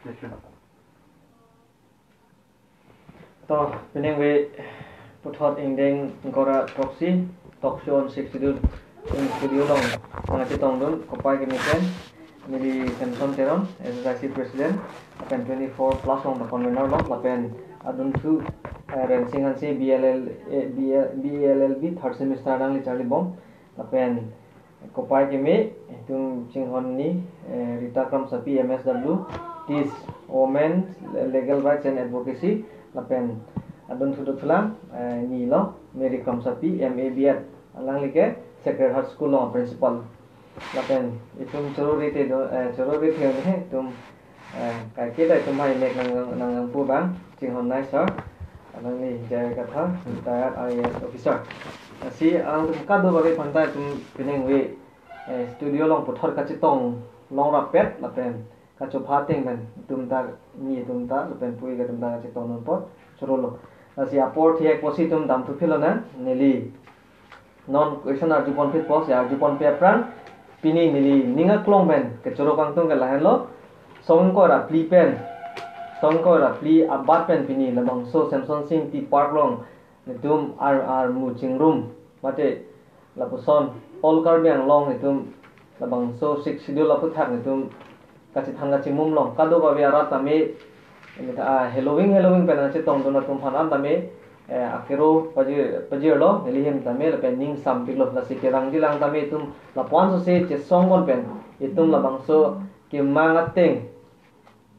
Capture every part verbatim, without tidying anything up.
To, penang ve puthot ingdeng ingkoi ra throksi, talk show on Sixth Schedule, in studio along nangchetongdun kopai keme pen, neli Samson Teron, S S I C President, lapen twenty-four plus along the convener lo, lapen adunthu, eh, Rensing Hanse, B L L, eh, B L, B L L B third semester alangli charlibom, lapen kopai keme, itum chinghon ni, eh, Rita Kramsapi, M S W, Tis Women, Legal Rights and Advocacy, lapen adunthu dothulang, eh, ni lo, Mary Kramsapi, M A B Ed, alangli ke Sacred Heart School along principal. Lapen itum choro rite do, eh, choro rite he, itum, eh, kaiketa itum hai mek nang, nang, nangpu abang, chinghon nai sir, alangli J I Kathar, retired I A S officer. Lasi alangtum kadokave aphanta itum penang ve, eh, studio along puthot kachetong longrap pet, lapen kachopha ateng pen itum ta, ni itum ta, lapen pui ke itum ta kachetongdun apot choro lo. Lasi apor thihek pusi itum damthu philonang, neli non question arjupon phit pusi arjupon pe aphrang, pini neli ning aklong pen kechoro kangtung ke lahenlo, song ingkoi ra phli pen, song ingkoi ra phli abat pen pini labangso Semsonsing Tea Park along itum ar, armu chingrum, mate lapuson All Karbi Anglong itum labangso Sixth Schedule aphuthak itum kachethan kachimum along kadokave arat tame, ini ta, ah, heloving heloving pen nangchetongdun atum aphan an tame, eh, akero pajir, pajirlo, neli hem tame lapen ning sampiklo, lasi kevangjilang tame itum lapu-an sose chesong pon pen itum labangso kemang ateng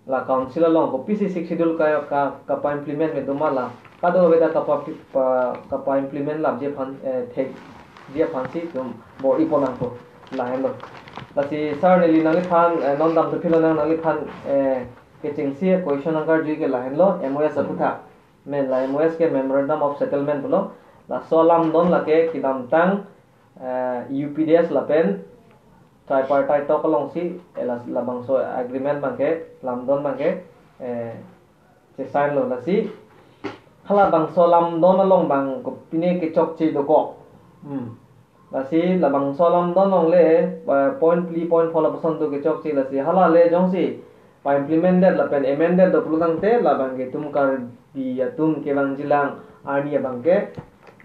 la council along kopisi Sixth Schedule ka, ka, kapa-implement me doma la kadokave ta kapa, pa, kapa-implement lapji aphan, eh, thekji aphansi itum bor-ipon nangpo, lahenlo. Lasi sir, neli nangliphan, eh, non damthu philonang, nangliphan, eh, kechengsi question nangkarju ke lahenlo, M O S aphuthak. Men la M O S ke Memorandum of Settlement pulo. Laso alamdon lake kedamtang, eh, U P D S lapen tripartite talk alongsi, eh, la, labangso agreement abangke, lamdon abangke, eh, chesign lo, lasi halabangso lamdon along abang kopine kechokche dokok. Hmm. Lasi labangso lamdon along le, eh, point phli, point pho lapuson do kechokche, lasi hala le jongsi pa-implement det lapen amend det do pulotangte, labangke itum Karbi atum kevangjilang arni abangke,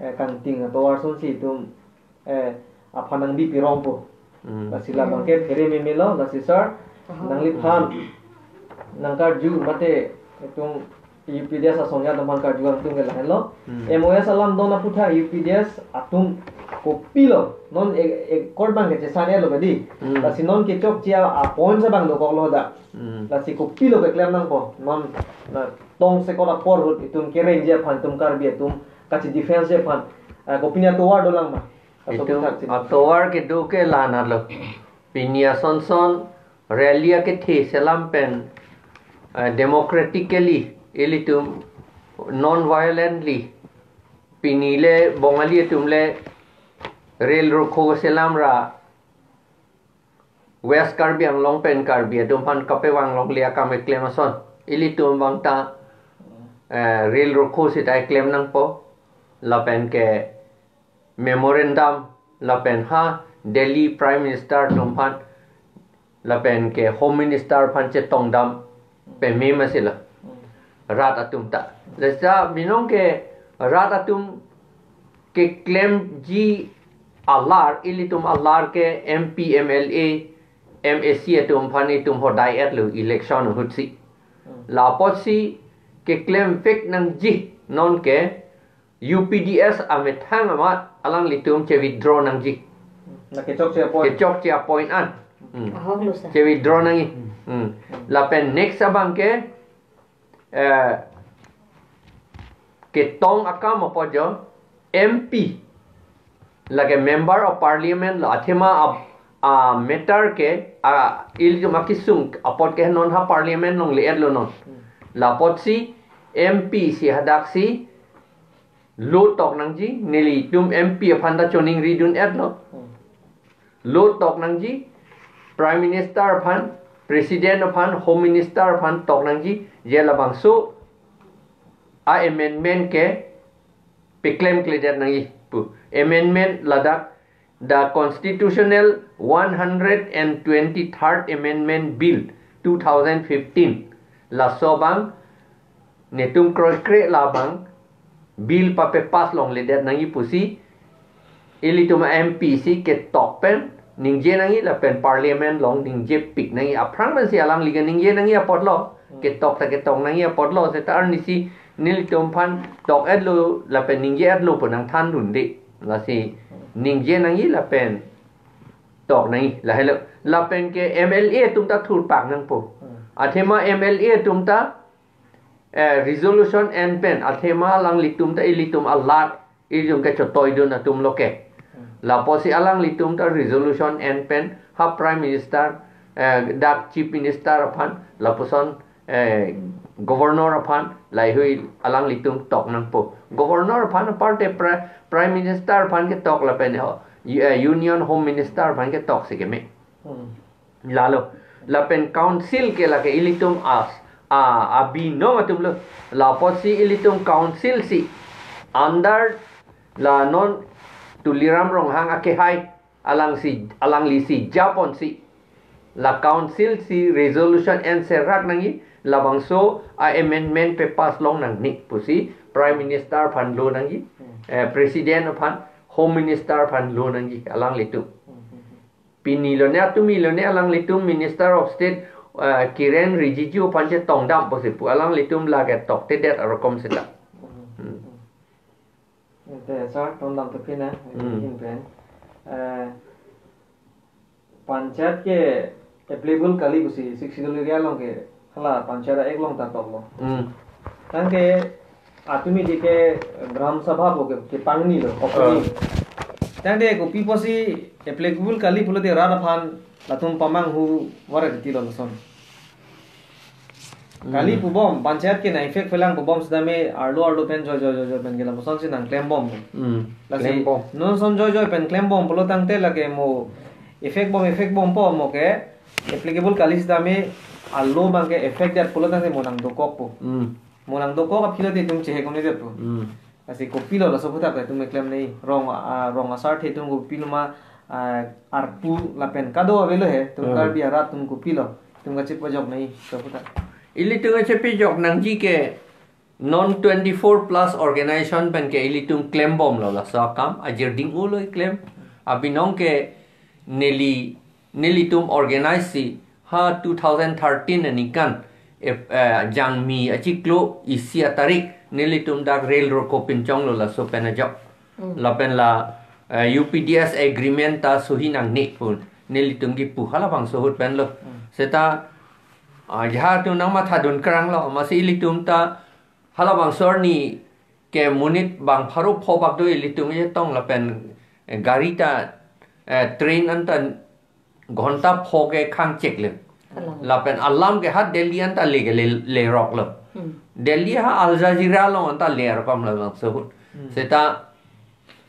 eh, kangting atovar asonsi itum, eh, aphan nangbi pirongpo. Hmm. Lasi labangke phere memelo, lasi sir, aha, nangliphan nangkarju mate itum U P D S asong ya teman karju kangtung ke lahenlo. Hmm. M O S alamdon aphuthak U P D S atum kopilo, non e, e, accord abangke chesign lo kadi. Hmm. Lasi non kechokche a, a-point abang dokoklo da. Hmm. Lasi kopilo keklem nangpo, non, na, tongsekot apor ahut itum kerengji aphan, itum Karbi atum kache-defense ji aphan, ah, kopine atovar dolang ma? Kaso itum puthak sini. Atovar kedo ke la-an lo. Pini asonson rally akethe selam pen, eh, democratically, ilitum non-violently, pini le Bongali atum le rel rokho selam ra West Karbi Anglong pen Karbi atum aphan kapevang longle akam keklem ason, ilitum abang ta, eh, rel rokho seta keklem nangpo, lapen ke memorandum, lapen ha Delhi Prime Minister atum aphan, lapen ke Home Minister aphan chetongdam peme masi lo. Rat atum ta. Lasa binong ke rat atum keklemji alar, ilitum alar ke M P, M L A, M A C atum aphan itum hodai-etlo election ahutsi. Lapotsi keklem vek nangji, non ke U P D S amethang amat alanglitum che-withdraw nangji. Na kechokche a-point. Kechokche a-point an. Hmm. Ahok lo sa. Che-withdraw nangji. Hmm. Lapen next abangke, eh, ketong akam apot jo M P, lake Member of Parliament lo, athema a, a-matter ke, a, ilitum akesung apot ke non ha Parliament along le-etlo non. Hmm. Lapotsi M P si hadaksi lo tok nangji, nelitum M P aphan ta choningridun-etlo. Hmm. Lo tok nangji, Prime Minister aphan, President aphan, Home Minister aphan tok nangji, je labangso a-amendment ke peklemkledet nangji pu. Amendment ladak the Constitutional one hundred and twenty-third Amendment Bill two thousand fifteen. Laso abang netum kroikre labang bill pape pass longledet nangji pusi ilitum M P si ketok pen ningje nangji lapen parliament along ningjepik nangji. Aphrang pensi alangli keningje nangji apotlo, ketok ta ketok nangji apotlo, seta arnisi nelitum aphan tok-etlo lapen ningje-etlo pu nangthandunde. Lasi ningje nangji lapen tok nangji, lahelo. Lapen ke M L A atum ta thurpak nangpo. Athema M L A atum ta eh, resolution en pen, athema alanglitum ta ilitum alat, ilitum ke chotoidun atumlo ke. Lapusi alanglitum ta resolution en pen ha Prime Minister, eh, dak Chief Minister aphan, lapuson, eh, Governor aphan, laheihui alanglitum tok nangpo. Governor aphan aparte Pri-, Prime Minister aphan ketok lapen ho, eh, Union Home Minister aphan ketok si keme. Lalo, lapen council ke lake ilitum as, a, abinong atumlo. Lapusi ilitum council si under la non Tuliram Ronghang akehai, alangsi, alanglisi japonsi la council si resolution enserak nangji, labangso a-amendment pe pass long nangne pusi Prime Minister aphan lo nangji, eh, President aphan, Home Minister aphan lo nangji alanglitum. Pini lone atumi lone alanglitum Minister of State, eh, Kiren Rijiju aphan chetongdampo si pu, alanglitum lake toktedet arokom seta. Hmm. Te sir, tongdam to pina, Hmm. hin pen. Eh, panchayat ke applicable kali pusi, Sixth Schedule area along ke, hala panchayat act along ta toklo. Hmm. Tangte atumi di ke Gram Sabha pu ke, kepangnilo, opening. Tangte kopi pusi applicable kali pulote rat aphan latum pamanghu varet tilo lason. Kali Hmm. pubom, panchayat ke nang-effect phelang pubom setame arlo arlo pen joijoi joijoi pen ke lapuson si nangklembom. Hmm. Lasi Klembom. non son joijoi pen klembom pulo tangte lake mo effect bom, effect bompo mo ke applicable kali setame arlo abang ke effect det pulo tangte mo nangdokokpo. Hmm. Mo nangdokok aphi lote itum chehek un-edetpo. Hmm. Lasi kopilo laso aphuthak itum keklem nangji. Rong, ah, rong asarthe atum kopilo ma, ah, arpu lapen kado avelo he. Itum Hmm. Karbi arat atum kopilo. Itum kachepajok nangji laso aphuthak. Ilitum kachepajok nangji ke non twenty-four plus organization pen ke ilitum klembomlo laso akam. Ajir ding-ulo iklem. Abinong ke neli, nelitum organize si ha two thousand thirteen aningkan, eh, eh, Jangmi achiklo isi atarik nelitum dak rail roko pinchonglo laso pen ajok. Hmm. Lapen la, eh, U P D S agreement ta suhi nangne pu nelitum kipu halabangso ahut penlo. Hmm. Seta, ah, ajahak atum nangmathadun kranglo, amatsi ilitum ta halabangso arni ke monit bang pharo pho bak do ilitum chetong lapen, eh, gari ta, eh, train anta ghonta pho ke khang chek le. Kalang. Lapen alam ke ha Delhi anta le ke le, leroklo. Hmm. Delhi ha Al Jazeera along anta lerkom labangso ahut. Hmm. Seta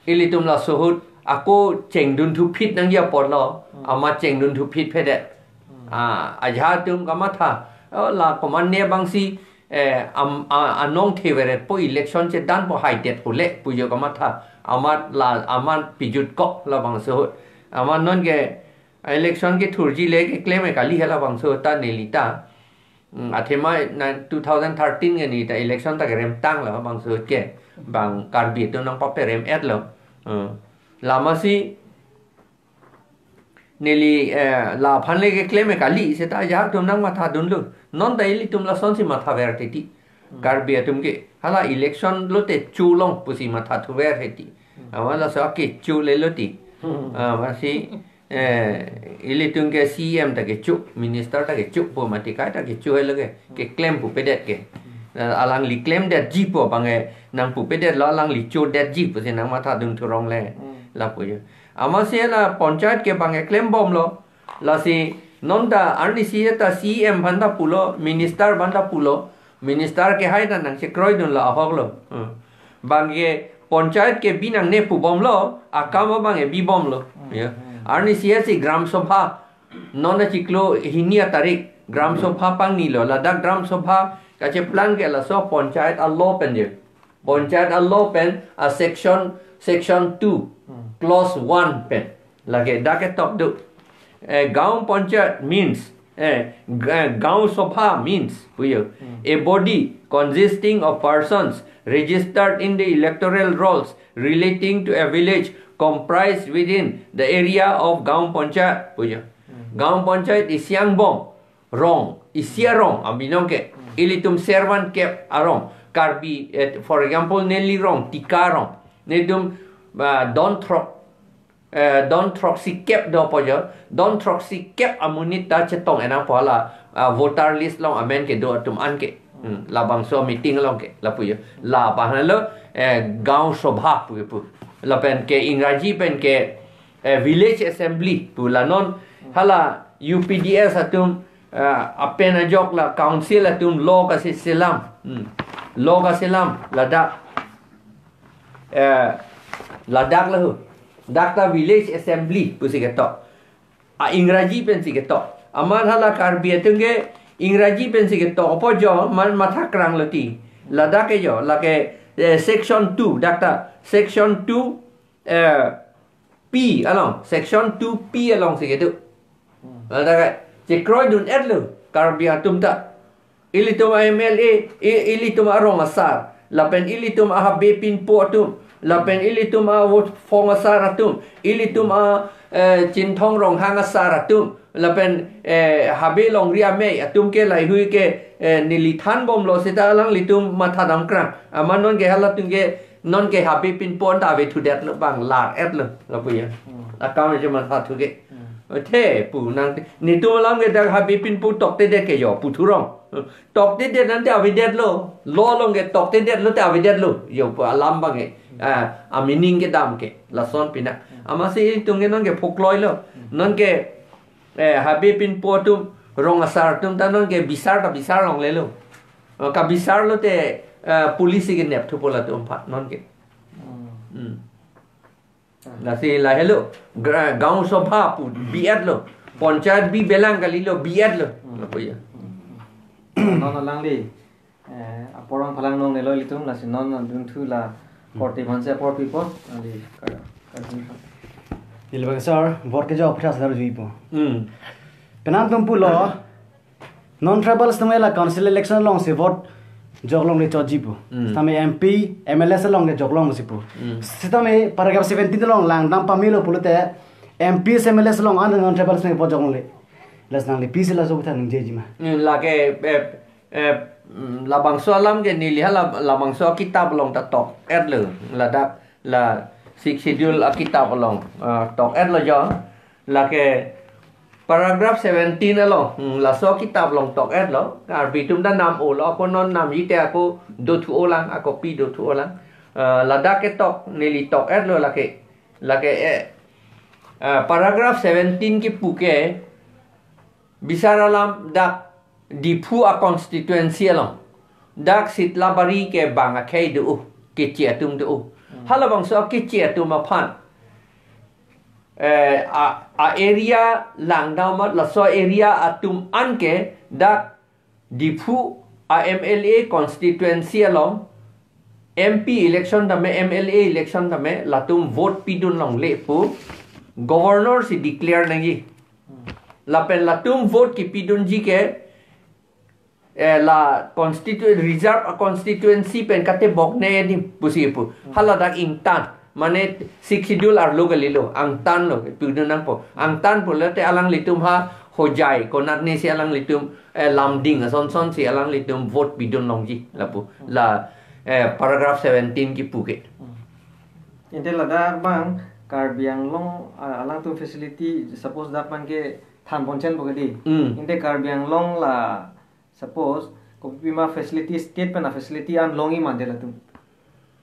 ilitum laso ahut ako chengdun thuphit nangji apotlo. Hmm. Amat chengdun thuphit phedet. Hmm. Ah, ajahak atum kamatha. Oh, la komatne abangsi, eh, am, a, anong theveretpo, election chedanpo, haidet pule pujo kamatha. Amat la, amat pijutkok labangso ahut. Amat non ke election kethurji le keklem kali halabangso ta neli ta. Hmm, athema na two thousand thirteen ke neli ta election ta keremtang labangso ke. Bang Karbi atum nangpaperem-etlo. Hmm. Amatsi neli, eh, laphan le keklem kali seta ajahak atum nangmathadunlo. Non ta ilitum lasonsi mathaver titi. Hmm. Karbi atum ke hala election lote cholong pusi mathathuver titi. Hmm. Amat laso ake cholelo ti. Hmm. Ah, amatsi, eh, ilitum ke C E M ta kecho, minister ta kecho pu mati kai ta kecho helo ke, keklem pupedet ke. Hmm. Alangli klemdetji pu abang ke nangpupedetlo, alangli chodetji pusi nangmathadun thurong le. Hmm. Lapu jo. Amatsi la panchayat ke abang ke klembomlo. Lasi non ta arnisi ta C E M aphan ta pulo, minister aphan ta pulo, minister kehai ta nangchekroidunlo ahoklo. Hmm. Abang ke panchayat ke bi nangne pubomlo, akam abang ke bibomlo. Hmm, Ya. hmm. Arnisi si Gram Sabha, non achiklo hini atarik, Gram Sabha pangnilo, ladak Gram Sabha kacheplang ke laso panchayat a-law pen je. Panchayat a-law pen a-section, section two, Hmm. clause one pen. Lake dak ketok do. A gaon panchayat means Eh, ga- Gaon Sabha means, pujo, a body consisting of persons registered in the electoral rolls relating to a village comprised within the area of Gaon Panchayat, pujo. Gaon Panchayat isi angbong, rong, isi arong abinong ke, ilitum servan kep arong, Karbi, eh, for example, neli rong, Tika rong, netum, ah, don throk, eh, don throksi kep do pujo, don throksi kep amonit ta chetong enang pu hala, ah, voter list along amen kedo atum an ke. Hmm, labangso meeting along ke, lapu jo. Labang lo, eh, Gaon Sabha pu pu. Lapen ke Ingraji pen ke, eh, Village Assembly pu la non hala U P D S atum, eh, apen ajok la council atum lo kasi selam. Hmm. Lo kasi selam ladak, eh, ladak lahu. Dak ta Village Assembly pusi ketok. A Ingraji pensi ketok. Amat hala Karbi atum ke Ingraji pensi ketok. Opo jo man matha krang lo ti. Ladak ke jo, lake, eh, section two, dak ta section two, eh, P along, section two P along si kedo. Ladak ke chekroidun-et lo Karbi atum ta. Ilitum a M L A, i- ilitum arong asar, lapen ilitum a Habe Pinpo atum, lapen ilitum a Votphong asar atum, ilitum a, eh, Chinthong Ronghang asar atum, lapen, eh, Habe Longri Amei atum ke laheihui ke, eh, neli thanbomlo seta alanglitum matha dam krang. Amat non ke halatum ke, non ke Habe Pinpo ta ave thudet lo bang lar-et lo, lapu jo. Hmm. Akam jo matha thu ke. Hmm. Othe pu nang te, netum alam ke dak Habe Pinpo toktedet ke jo, pu thurong. Toktedet nang te avedet lo. Lo along ke toktedet lo te avedet lo. Jo pu alam bang ke. Ah, a meaning kedam ke. Lason pina. Amatsi ilitum ke non ke phukloi lo. Non ke, eh, Habe Pinpo atum, rong asar atum ta non ke bisar ta bisar longle lo. Oh, kabisar lo te, eh, police ke nep thupo latum aphan non ke. Hmm. Hmm. Lasi lahelo, gra- Gaon Sabha pu bi-et lo, Panchayat bi-belang kali lo, bi-et lo. Hmm. Lapu jo. Non alangli, eh, apor nangphalang longle lo ilitum, lasi non adun thu la korte manse apor pipo, ali ka- ka- Nilbang sir, vote kejok aphi ta sir juipo. Hmm. Penang tum pulo, non-tribals atum la council election along si vote jok longle chotji pu. Hmm. Sitame M P, M L A si longle jok long si pu. Hmm. Sitame paragraph seventeen along langdam pamelo pulote M P, M L A along an non-tribals atum vote jok longle. Lasi nangli pisi laso kuthan ningjeji ma? Hmm, lake, eh, eh, mm, labangso alam ke neli hala labangso akitap along ta tok-et lo. Ladak la Sixth Schedule akitap along, ah, tok-et lo jo. Lake paragraph seventeen along, hmm, laso akitap along tok-et lo. Karbi atum ta nam-o lo, ako non namji te ako dothu-o lang, ako pi dothu-o lang. Ah, ladak ketok, neli tok-et lo lake. Lake, eh, ah, paragraph seventeen kipu ke, bisar alam dak Diphu a constituency along, dak Sitlabari ke bang akhei do, Keche atum do. Hmm. Halabangso Keche atum aphan, eh, a, a area langdam amat laso area atum an ke dak Diphu a M L A constituency along M P election tame, M L A election tame, latum vote pidun longle pu Governor si declare nangji. Lapen latum vote kipidunji ke, eh, la constitu- reserve a constituency pen katebok ne adim pusi pu. Haladak ingtan, mane Sixth Schedule arlo kali lo, angtan lo pidun nangpo. Angtan pulote alanglitum ha Hojai konatne si alanglitum, eh, Lumding ason son si alanglitum vote pidun longji lapu. La, eh, paragraph seventeen kipu ke. Hmm. Ante ladak bang Karbi Anglong, ah, alangtum facility, suppose dak bang ke than ponchen po ke di. Hmm. Ante Karbi Anglong la suppose kopima facility state pen a facility an longji mante latum.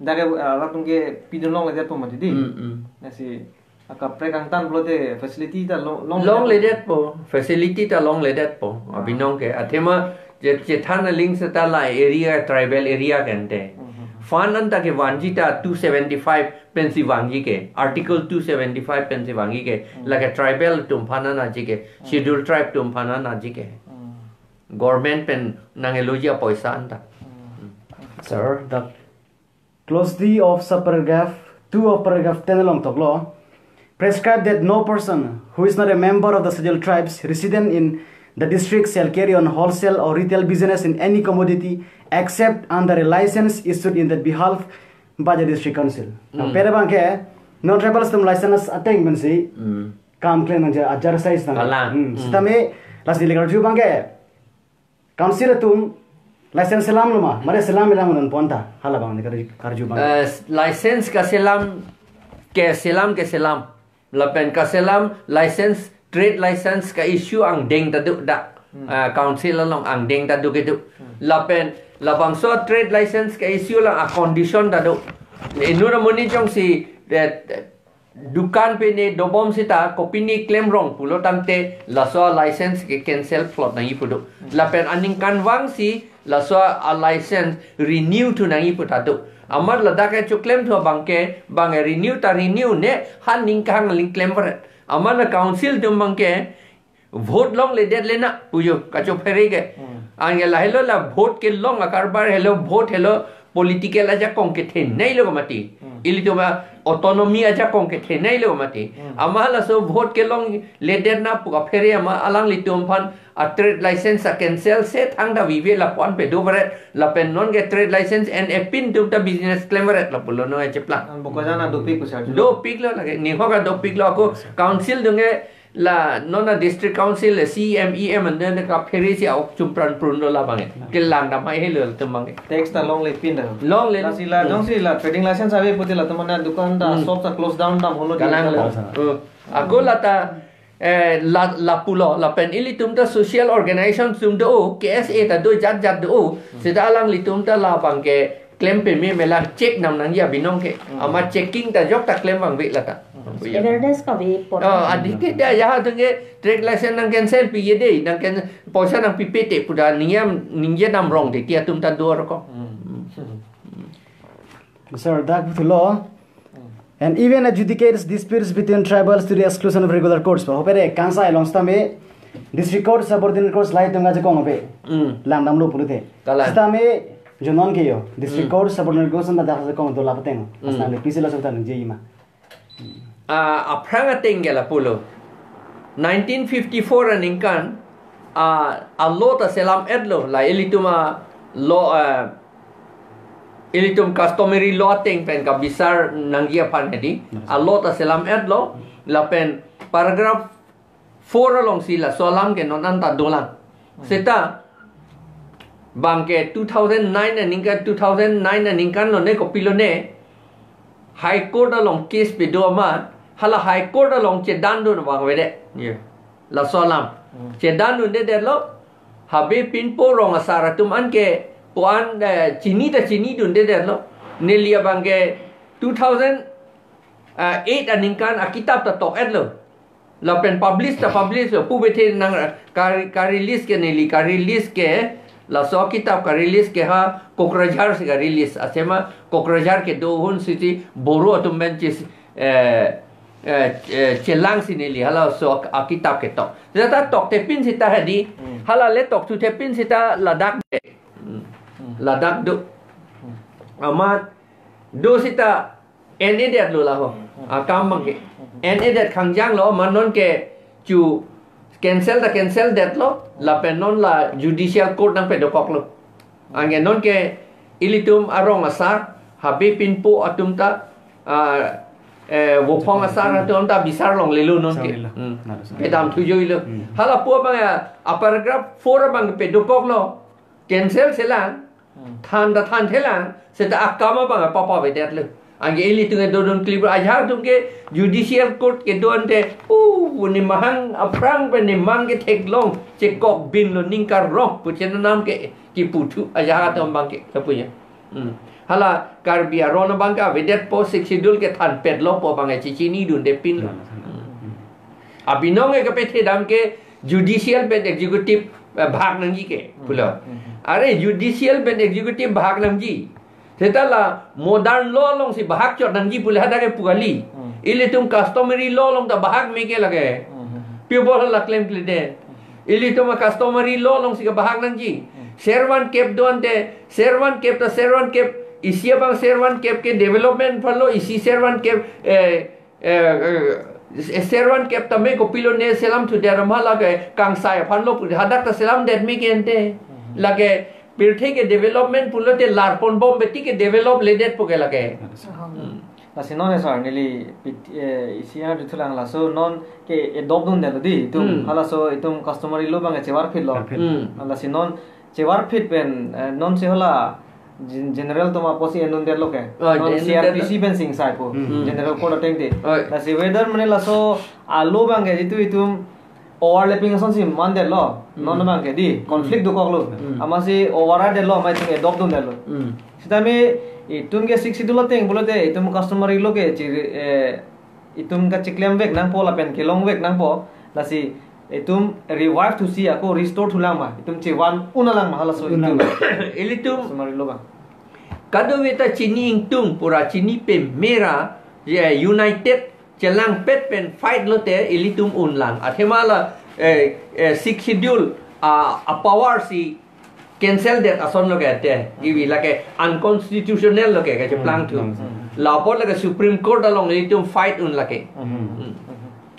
Dak ke, ah, latum ke pidun longledetpo mati di. Hmm, hmm. Lasi akaprek angtan pulote facility ta long, long Longledetpo, facility ta longledetpo. Ah. Abinong ke, athema je chethan aling seta la area, tribal area ke ante. Hmm, hmm, hmm. Fund anta kevanji ta two seventy-five pensi vangji ke, Article two seventy-five pensi vangji ke, Hmm. lake tribal atum aphan nangji ke, Hmm. Schedule tribe atum aphan nangji ke. Hmm. Government pen nangkeloji apoisa anta. Hmm. Sir, the clause D of subparagraph two of paragraph ten along toklo, prescribe that no person who is not a member of the Scheduled Tribes resident in the district shall carry on wholesale or retail business in any commodity except under a license issued in the behalf by the district council. Now, Mm. pere abangke, non-tribals atum license ateng pensi, Mm. kam klem nangji ajar size nang. Kalang. Hmm, Hmm. sitame, lasi le karju abangke, council atum license selamlo ma, mari selam ilang non ponta, hala abang ni karju, karju abang. Eh, license kaselam, keselam, keselam. Lapen kaselam license, trade license ka-issue angdeng ta do dak. Hmm. Ah, council along angdeng ta do kedo. Hmm. Lapen labangso trade license ka-issue lang a-condition ta do. Inut amonit jongsi, eh, dukan pine dobom sita kopine klemrong pulo tangte laso license ke-cancel phlot nangji pu do. Hmm. Lapen aningkanvang si laso a-license renew thu nangji pu ta do. Amat ladak ke choklemthu abangke, bang renew ta renew ne, ha ningkang aling klemveret. Amat la council atum abangke, vote longledet le na, pujo, kachophere ke. Hmm. Anke lahelo la vote kelong akarbar helo, vote helo political ajakong kethenei lo mati. Hmm. Ilitum a-autonomy ajakong kethenei lo mati. Hmm. Amat laso vote kelongledet na pu kaphere amat alanglitum aphan a-trade license a-cancel se thangta vive lapu-an pedo pare, lapen nonke trade license en-e pin atum ta business klemveret lapulo no echeplang. An Bokajan a dopik pusar. Dopiklo lake, ninghok a dopiklo ako council atum ke la non a-district council le C M E M and then kaphere si aok chumpran prunlo labang e. Kelang damhai helo atum abang e. Tax ta longle pin ta. Longle. Lasi la, Hmm. jongsi la trading license ave pute latum an adukan ta Hmm. shop ta close down dam holo di Kalang ta. Lo. Oh. Ako lata, eh, la, lapulo, lapen ilitum ta social organization atum do, K S A ta do, jat jat do, Hmm. sita alanglitum ta labangke klem peme melang check nam nangji abinong ke. Hmm. Amat checking ta jok ta klem vangve lata. Hmm. Awareness kave por. Oh, adik ke dia ya atum ke trade license nang-cancel pi ye de, nang-can-, poisa nangpipe te pu ta ningyam, ningje namrong de, ti atum ta do rokok. Hmm. Sir, dak pulo. Hmm. And even adjudicates disputes between tribals to the exclusion of regular courts. Ba, hopere kangsai along sitame district court subordinate courts lahai atum ajakong ave. Hmm. Langdamlo pulote. Kalang. Sitame jo nonke yo. District Hmm. court subordinate courts anta dak ajakong dola pateng. Hmm. Asnam le pisi la sokta ningje ma. Ah, aphrang ateng ke lapulo. Nineteen fifty-four aningkan, ah, a-law ta selam-etlo, la ilitum a-law, ah, ilitum customary law ateng pen kabisar nangji aphan hedi. Yes. A-law ta selam-etlo, lapen paragraph four alongsi laso alam ke non anta dolang. Hmm. Seta, bangke two thousand nine aningkan, two thousand nine aningkan lo ne, kopilo ne, High Court along case pedo amat, hala High Court along chedandun abang avedet. Ye. Laso alam. Hmm. Chedandundedetlo, habe pinpo rong asar atum anke, pu-an, eh, chini ta chinidundedetlo, neli abangke two thousand eight aningkan akitap ta tok-etlo. Lapen publish ta publish lo, pu bethe nang ka, ka-release ke neli, ka-release ke, laso kitap ka-release ke ha Kokrajhar si ka-release, asema Kokrajhar kedo ahun siti Boro atum pen chis, eh, eh, eh, chelangsi neli, halaso ak-, akitap ketok. Seta tokte pin seta hedi, Hmm. hala le tokthuthe pin seta ladak de. Hmm. Hmm. Ladak do. Hmm. Amat do seta en-edetlo laho. Hmm. Akam abangke. Hmm. En-edet khangjanglo, amat nonke chu cancel ta cancel detlo, lapen non la judicial court nangpedokoklo. Anke nonke ilitum arong asar, habe pinpo atum ta, ah, eh, vophong asar atum ta bisar longlelo nonke. Bisar longlelo. Hmm. Nado sar. Pedam thujoilo. Hmm. Hala pu abang ya, a-paragraph four abang pedokoklo. Cancel selang, Hmm. than ta thanthelang, seta akam abang papa avedetlo. Anke ilitum ke dodun klibra ajahak atum ke judicial court kedo ante, uh, nemahang aphrang pen nemang ketheklong, chekok binlo ningkarong, pu chenam ke kiputhu ajahak atum abangke, kapuya. Hmm. Hala Karbi aron abangke avedetpo, Sixth Schedule kethanpetlo pu abangke chichinidunde pinlo. Hmm. Abinong ke kapethedam ke judicial pen executive, eh, bahak nangji ke, Hmm. pulo. Hmm. Are judicial pen executive bahak nangji. Seta la modern law alongsi bahak chot nangji pule hadak ke pu kali. Hmm. Ilitum customary law along ta bahak meke lake. Hmm. Pi apot la klemkledet. Ilitum a-customary law alongsi kebahak nangji. Hmm. Servant kep do ante, servant kep ta servant kep, isi abang servant kep ke development aphanlo, isi servant kep, eh, eh, eh, Servan kep tame kopilo ne selam thudet ma, lake kangsai aphan lo pu, hadak ta selamdet me ke ante. Lake pirthe ke development pulote larpon bom beti ke develop ledet pu ke lake. Hmm. Lasi non, eh, sir, neli pit-, eh, isi aduk thulang, laso non ke adopt dundetlo dei itum. Hmm. Halaso itum customary law abang chevarphitlo. Hmm. Lasi non chevarphit pen, eh, non si hala gen-, general atum apotsi endundetlo ke. Oh, non endundetlo. C R P C pen si ingsai pu. Hmm. General court ateng te. Oh. Lasi whether mane laso a-law abang ke jitu itum overlapping asonsi mandetlo. Hmm. Non abang ke dei, conflict dokoklo. Hmm. Amatsi override detlo, amei itum adopt dundetlo. Hmm. Sitame itum ke Sixth Schedule ateng pulote itum customary law ke chi, eh, itum kachiklemvek nangpo lapen kelongvek nangpo. Lasi itum revive thusi ako restore thulang ma, itum chevan un-e lang ma halaso itum. Unlang. Ilitum customary law abang. Kadokave ta chini ingtung pura chini pemera, ye united chelangpet pen fight lote ilitum unlang. Athema la, eh, eh, Sixth Schedule a, a-power si cancel det ason lo ke ante. Ivi lake unconstitutional lo ke, kacheplang thu. Hmm, hmm. La apot lake Supreme Court along ilitum fight un lake. Hmm. Hmm.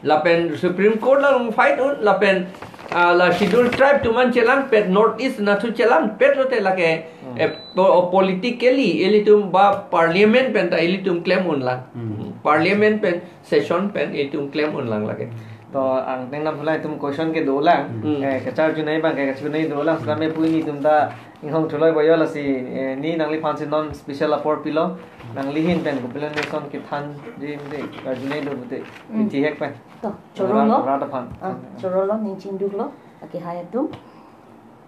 Lapen Supreme Court along fight un, lapen, ah, la Schedule Tribe atum an chelangpet, North East anatthu chelangpet lote lake, hmm, eh, po-, politically ilitum ba parliament pen ta ilitum klem unlang. Hmm. Parliament pen session pen itum klem unlang lake. To angtheng nam pulai itum question ke dolang. Hmm. Eh, kacharjunei abang ke kacharjunei dolang. Sitame pu nelitum ta inghong thuloi boyo lasi, eh, ne nangliphan si non special apor pilo. Nangli ahin pen kopilo ne ason kethanji mate karjunei do pute. Hmm. Ithihek pen. To, chorolo. Rat, rat aphan. Ah, chorolo, ning chingduklo. Akehai atum.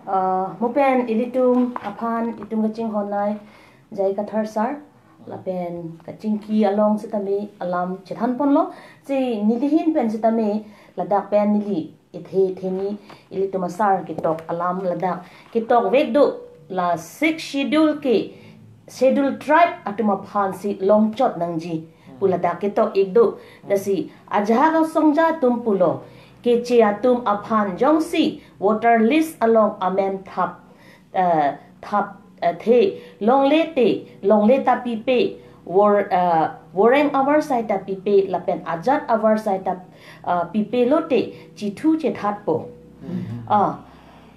Ah, mo pen ilitum aphan itum kachinghon-ai J I Kathar sir. Lapen kachingki along sitame alam chethanponlo. Si neli ahin pen sitame ladak pen neli ithe theni ilitum asar ketok alam ladak ketokvek do, la Sixth Schedule ke Schedule Tribe atum aphan si longchot nangji pu ladak ketok-ik do. Lasi ajahak asongja atum pulo, keche atum aphan jongsi voter list along amen thap, eh, thap, eh, the, longle te, longle ta pipe, wor-, eh, woreng avarsai ta pipe, lapen ajat avarsai ta, eh, pipe lote chithu chethatpo. Mhm. Ah,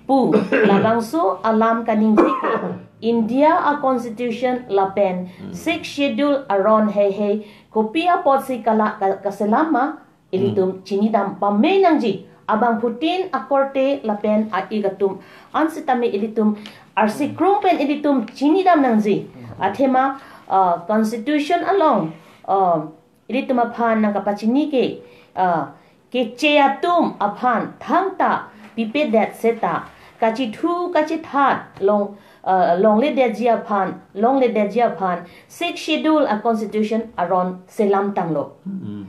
pu, labangso alam kaningje ke India a-constitution lapen, hmm, Sixth Schedule aron heihei kopi apotsi kala-, ka-, kaselam ma, ilitum, hmm, chinidam pame nangji. Abangphutin akorte lapen a-ik atum an sitame ilitum arsi, hmm, krung pen ilitum chinidam nangji. Hmm. Athema, ah, constitution along, ah, ilitum aphan nangkapachini ke, ah, keche atum aphan thangta pipedet seta kachithu kachethat long, ah, longledetji aphan, longledetji aphan Sixth Schedule a-constitution aron selam tanglo. Hmm.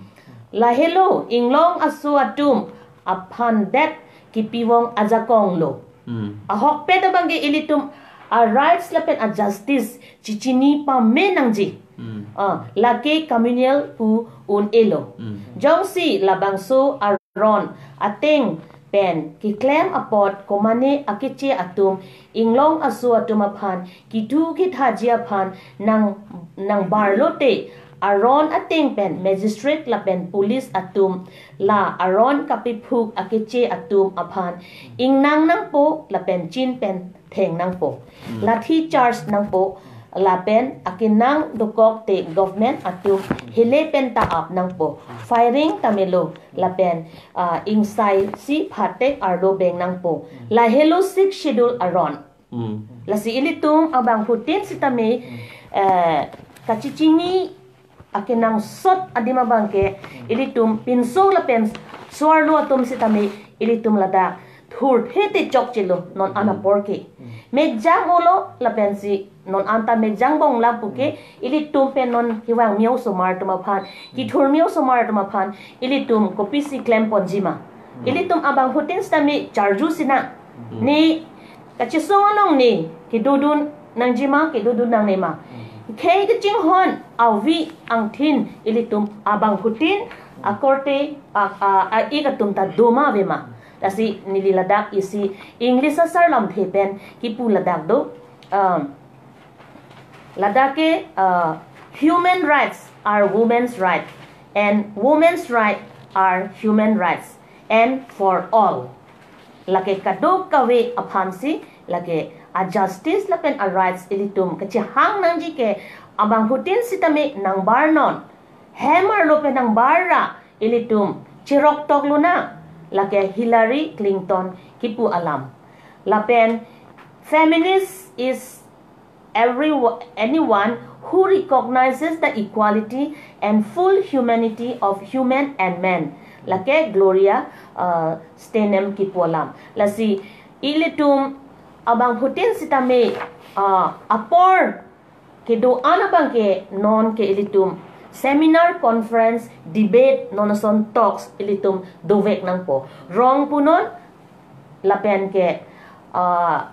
Lahelo inglong aso atum aphan det kepivong ajakong lo. Hmm. Ahokpet abangke ilitum a-rights lapen a-justice chichini pame nangji. Hmm. Ah, lake communal pu un-elo. Hmm. Jongsi labangso aron ateng pen keklem apot komane akeche atum inglong aso atum aphan kithu kethatji aphan nang, nangbar lote aron ateng pen magistrate lapen police atum la aron kapephuk akeche atum aphan ingnang nangpo lapen chin pen theng nangpo. Hmm. Lathi charge nangpo lapen akenang dokok te government atum hele pen ta-ap nangpo. Firing ta melo lapen, ah, ingsaisi phatek arlo beng nangpo. Hmm. Lahelo Sixth Schedule aron. Hmm. Lasi ilitum abangphutin sitame, hmm, eh, kachichini akenangsot adim abangke, hmm, ilitum pinso lapen so-arlo atum sitame ilitum ladak thurthe te chokchelo non, hmm, an apor ke. Hmm. Mekjang olo lapensi non anta mekjang bong lam puke, hmm, ilitum pen non kevang me-osomar atum aphan, hmm, kethur me-osomar atum aphan ilitum kopisi klemponji ma. Hmm. Ilitum abangphutin sitame charju sinang. Hmm. Ne kachesong along ne kedodun nangjima, kedodun nangnema. Hmm. Khei kachinghon avi angthin ilitum abangphutin akorte a, a, a-ik atum ta doma avema. Lasi neli ladak isi English asar lamthe pen kipu ladak do. Um, ladak ke, uh, human rights are women's right and women's right are human rights and for all. Lake kadokave aphansi lake a justice lapen a rights ilitum kachehang nangji ke abangphutin sitame nangbar non. Hem arlo pen nangbar ra ilitum cherok tok lonang. Lake Hillary Clinton kipu alam. Lapen feminist is every anyone who recognizes the equality and full humanity of human and men. Lake Gloria uh, Steinem kipu alam. Lasi ilitum abangphutin sitame uh, apor kedo-an abang ke non ke ilitum seminar, conference, debate, non ason talks ilitum dovek nangpo. Rong punon lapen ke uh,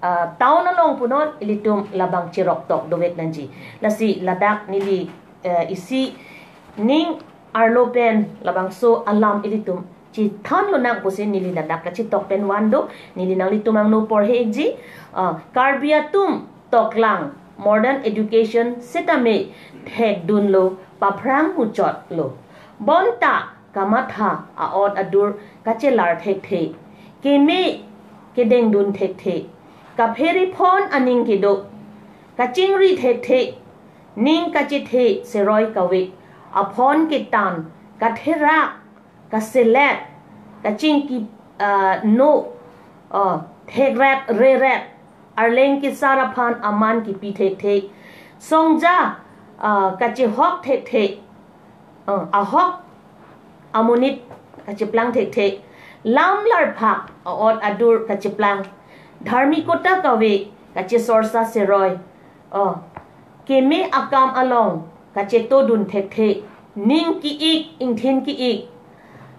uh, town along punon ilitum labang cherok tok dovek nangji. Lasi ladak neli uh, isi ning arlo pen labangso alam ilitum chethan lonang pusi neli ladak kachetok pen van do. Neli nanglitum angno porhe-ikji. Uh, Karbi atum toklang modern education sitame thekdunlo, paphrang muchotlo. Bonta kamatha a-ot adur kachelar thekthe, keme kedengdun thekthe, kapheri phon aning kedo, kachingri thekthe, ning kachethe seroi kave, aphon ketan, katherak, kaselet, kachingki uh, no uh, thekret reret, arleng kesar aphan aman kipi thekthe, songja uh, kachehok thekthe, uh, ahok amonit kacheplang thekthe, lam larphak a-ot adur kacheplang, dharmikota kave kachesorsa seroi, uh, keme akam along kachetodun thekthe, ning ki-ik, ingthin ki-ik,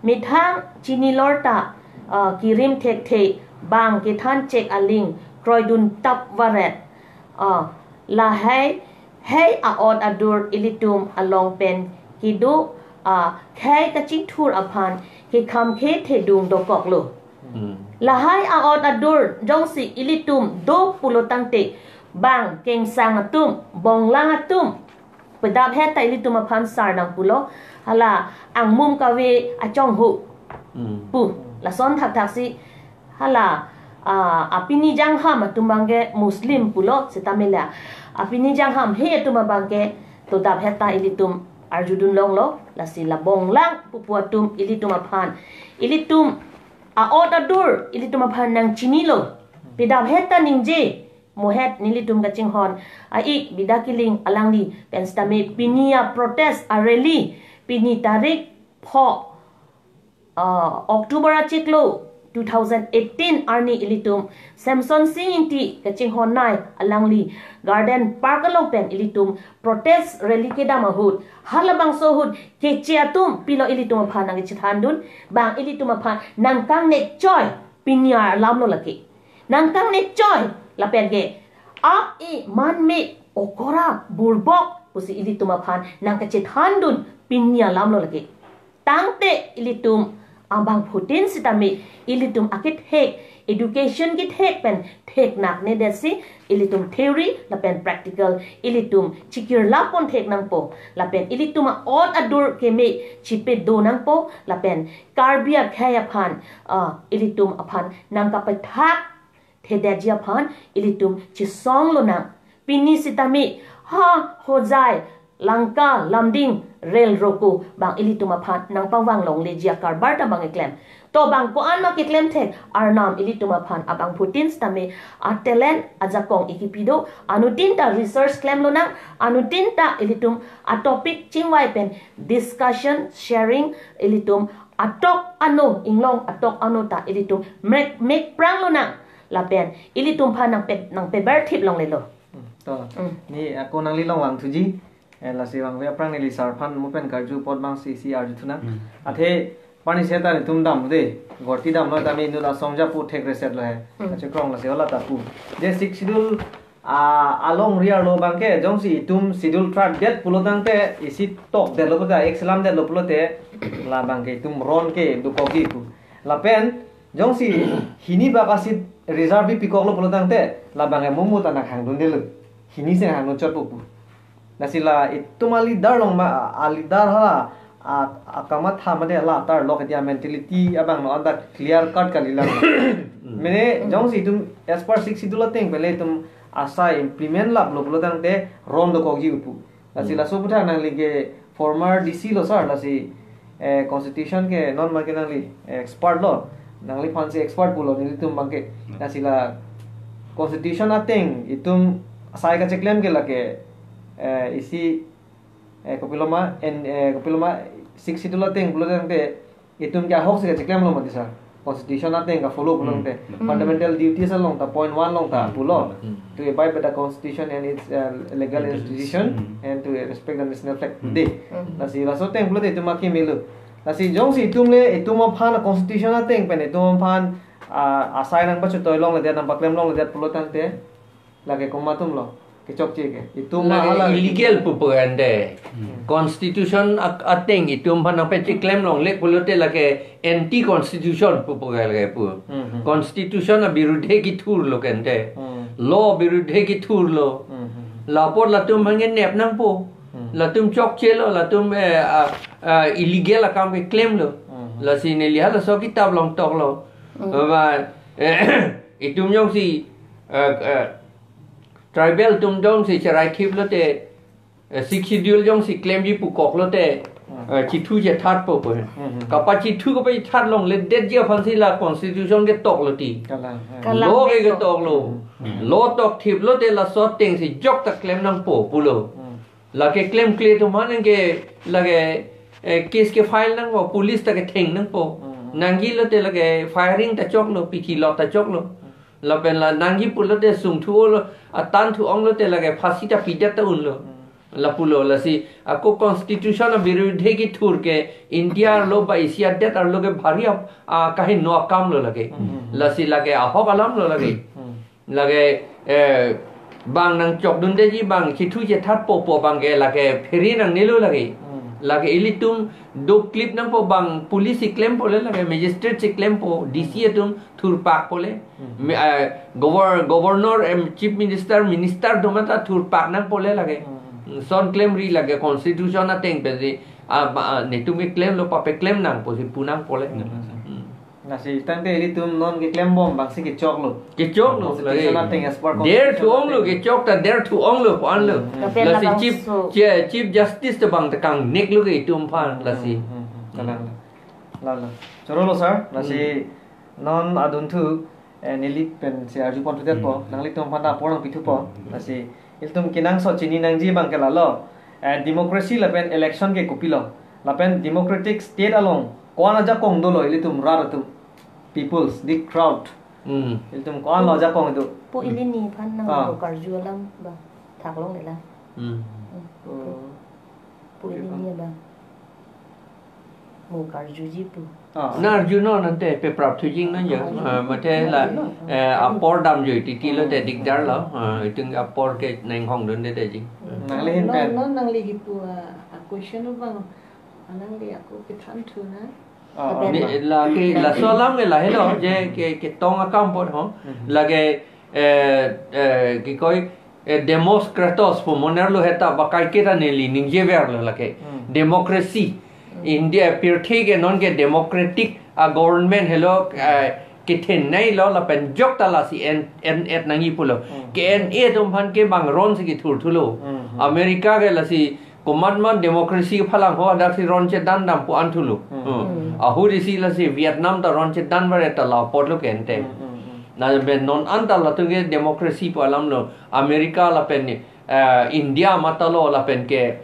methang chinilor ta uh, kirim thekthe, bang kethan chek aling kroidun tap varet. Uh, lahai hei a-ot adur ilitum along pen kedo uh, khei kachingthur aphan kekham khe thedung dokoklo. Lahai a-ot adur jongsi ilitum do pulo tangte, bang kengsang atum, bonglang atum, pedap het ta ilitum aphan sar nangpulo, hala angmum kave achonghu pu. Lason thakthak si hala uh, apini jangham atum abang ke Muslim pulo sitame la apini jangham he atum abang ke todap het ta ilitum arjudun longlo. Lasi la bonglang pupu atum ilitum aphan, ilitum a-ot adur ilitum aphan nangchinilo. Pedap het ta ningje mohet nelitum kachinghon a-ik Bida Killing alangli pen sitame pini a-protest a-rally pini tarik pho uh, October achiklo two thousand eighteen arni ilitum Semson Sing Ingti kachinghon nei alangli Garden Park along pen ilitum protest rally kedam ahut, halabangso ahut keche atum pilo ilitum aphan nangchethandun, bang ilitum aphan nangkangnek choi, pini alamlo lake. Nangkangnek choi, lapen ke ap-e, manme, okora, burbok pusi ilitum aphan nangkachethandun pini alamlo lake. Tangte ilitum abangphutin sitame ilitum akethek, education kethek pen theknakne detsi ilitum theory lapen practical ilitum chikirlap pon thek nangpo, lapen ilitum a-ot adur keme chipedo nangpo, lapen Karbi akhei aphan uh, ilitum aphan nangkapethak thedetji aphan ilitum chisong lonang. Pini sitame ha Hojai, Lanka, Lumding, Rel Roko bang ilitum aphan nangpavang longleji akarbar ta bang keklem. To bang ko-an ma keklem thek, arnam ilitum aphan abangphutin sitame a-talent ajakong ikipi do, anuttin ta research klem lonang, anuttin ta ilitum a-topic chingvai pen discussion, sharing, ilitum atok ano, inglong atok ano ta ilitum mek mek prang lonang, lapen ilitum aphan nangpe nangpeber thip longlelo. Hmm, to. Hmm. Neli ako nangli along vangthuji. Eh, lasi vangve aphrang neli sar aphan mo pen karju apot bang si si arju thunang. Hmm. Athe pani seta netum dam de. Gorti damlo tame inut asong japu thek reset lo he. Hmm. Kachekrong lasi ola ta pu. Je Sixth Schedule a along riar lo bang ke, jongsi itum Schedule Tribe det pulo tangte, isi tok detlo pulote, ek selam detlo pulote, la bang ke itum ron ke dokokji pu. Lapen jongsi hini bak a-seat reserve bi pikoklo pulo tangte, la bang ke mumu ta nanghangdundelo. Hini si nanghangdun chotpo pu. Lasi la itum a-leader along ma, a-leader hala a, akamatha mate la atar lok dia mentality abang no anta clear cut kalilang. Mene jongsi itum as per Sixth Schedule ateng pen le itum asai implement laplo pulotangte ron dokokji pu. Lasi laso aputhak nangli ke former D C lo sir, lasi eh, constitution ke non ma ke nangli eh, expert lo, nangliphan si expert pulo nelitum abangke. Lasi la constitution ateng itum asai kacheklem ke lake eh, isi eh, kopiloma en eh, kopiloma Sixth Schedule ateng pulotangte itum ke ahok si kacheklemlo mati sir. Constitution ateng ka follow pulotangte. Fundamental duties along ta point one along ta pulo. To abide by the constitution and its uh, legal institution and to respect the national flag. Dei. Lasi laso ateng pulote itum akimilo. Lasi jongsi itum le itum aphan constitution ateng pen itum aphan ah, asai nangpachotoi longledet nangpaklem longledet pulotangte lake komat atumlo kechokche ke. Itum lake hala illegal pu pu ande. Constitution ak- ateng itum aphan nangpacheklem longle pulote lake anti constitution pu pu lake pu. Constitution abirudhe kethurlo kente. Law abirudhe kethurlo. Lapot latum aphan ke nep nangpo. Latum chokchelo, latum eh, ah, ah, illegal akam keklemlo. Lasi neli halaso kitab along toklo. Ba eh, itum jongsi eh, eh, tribal atum jongsi cherai thiplote eh, Sixth Schedule jongsi klemji pukoklote eh, chithu chethatpo pu. Kapachithu kapachethat longledetji aphansi la constitution ketoklo ti. Kalang. Kalang. Law ke ketoklo. Law tok thiplote laso atengsi jokta klem nangpo pulo. Lake klemkle atum aphan ke lake eh, case ke file nangpo, police ta ketheng nangpo. Nangjilote lake firing ta choklo, pithi lot ta choklo. Lapen la nangji pulote sungthu-olo, atan thu-onglote lake phasi ta pidet ta unlo. Lapulo lasi ako constitution abirudhe kethur ke India arlo ba Asia adet arlo ke bhari ap- ah, kaheno akamlo lake. Lasi lake ahok alamlo lake. Lake eh, bang nangchokdundeji bang chithu chethatpo pu abangke lake phere nangnelo lake. Lake ilitum doklip nangpo bang police si klempo le lake magistrate si klempo D C atum thurpakpo le. Mi- eh, governor, governor em, chief minister, minister atum ta thurpak nangpo le lake. Son klemri lake constitution ateng pensi ah, ba- ah, netum keklemlo papeklem nangpo si pu nangpo le. Lasi tangte ilitum non keklembom abangsi kechoklo. Kechoklo. Constitution ateng as per constitution ateng. Der thu-onglo kechok ta der thu-onglo pu anlo. Lasi chief, chief justice ta bang ta kangneklo ke itum aphan lasi. Kalang. Lalo. Chorolo sir, lasi non adunthu eh, neli pensi arjupon thudetpo, nanglitum aphan ta apor nangpithupo. Lasi ilitum kenangsot chini nangji abangke lalo. Eh, democracy lapen election ke kopilo. Lapen democratic state along ko-an ajakong dolo ilitum rat atum, peoples, the crowd. Ilitum ko-anlo ajakong do. Po ili ni aphan nang ko karju alam ba thaklonglela. Po ili ni abang mo karjuji pu. Nang arjunon ante peprap thujing nang ya. Mate la eh, apor damjoi titi lote dikdar lo. Itum apor ke nang hongdunde ji. Nangli hin pen. Non nangli hipu a question abang nangli ako kethan thu na. Lake laso alam ke lahelo je ke ketong akam apot ho. Lake eh, eh, kikoi eh, demos kratos pu monerlo heta ba kaiketa neli ningjeverlo lake. Democracy. India pirthe ke non ke democratic a government helo eh, kethenei lo lapen jokta lasi en en et nangji pulo. Ke en et atum aphan ke bang ron si kethurthulo. America ke lasi komatma democracy phalang ho adaksi ron chedan dam pu anthulo. Ahut isi lasi Vietnam ta ron chedan bare ta la apotlo kente. Na be non anta latum ke democracy pu alamlo America lapen eh, India matalo lapen ke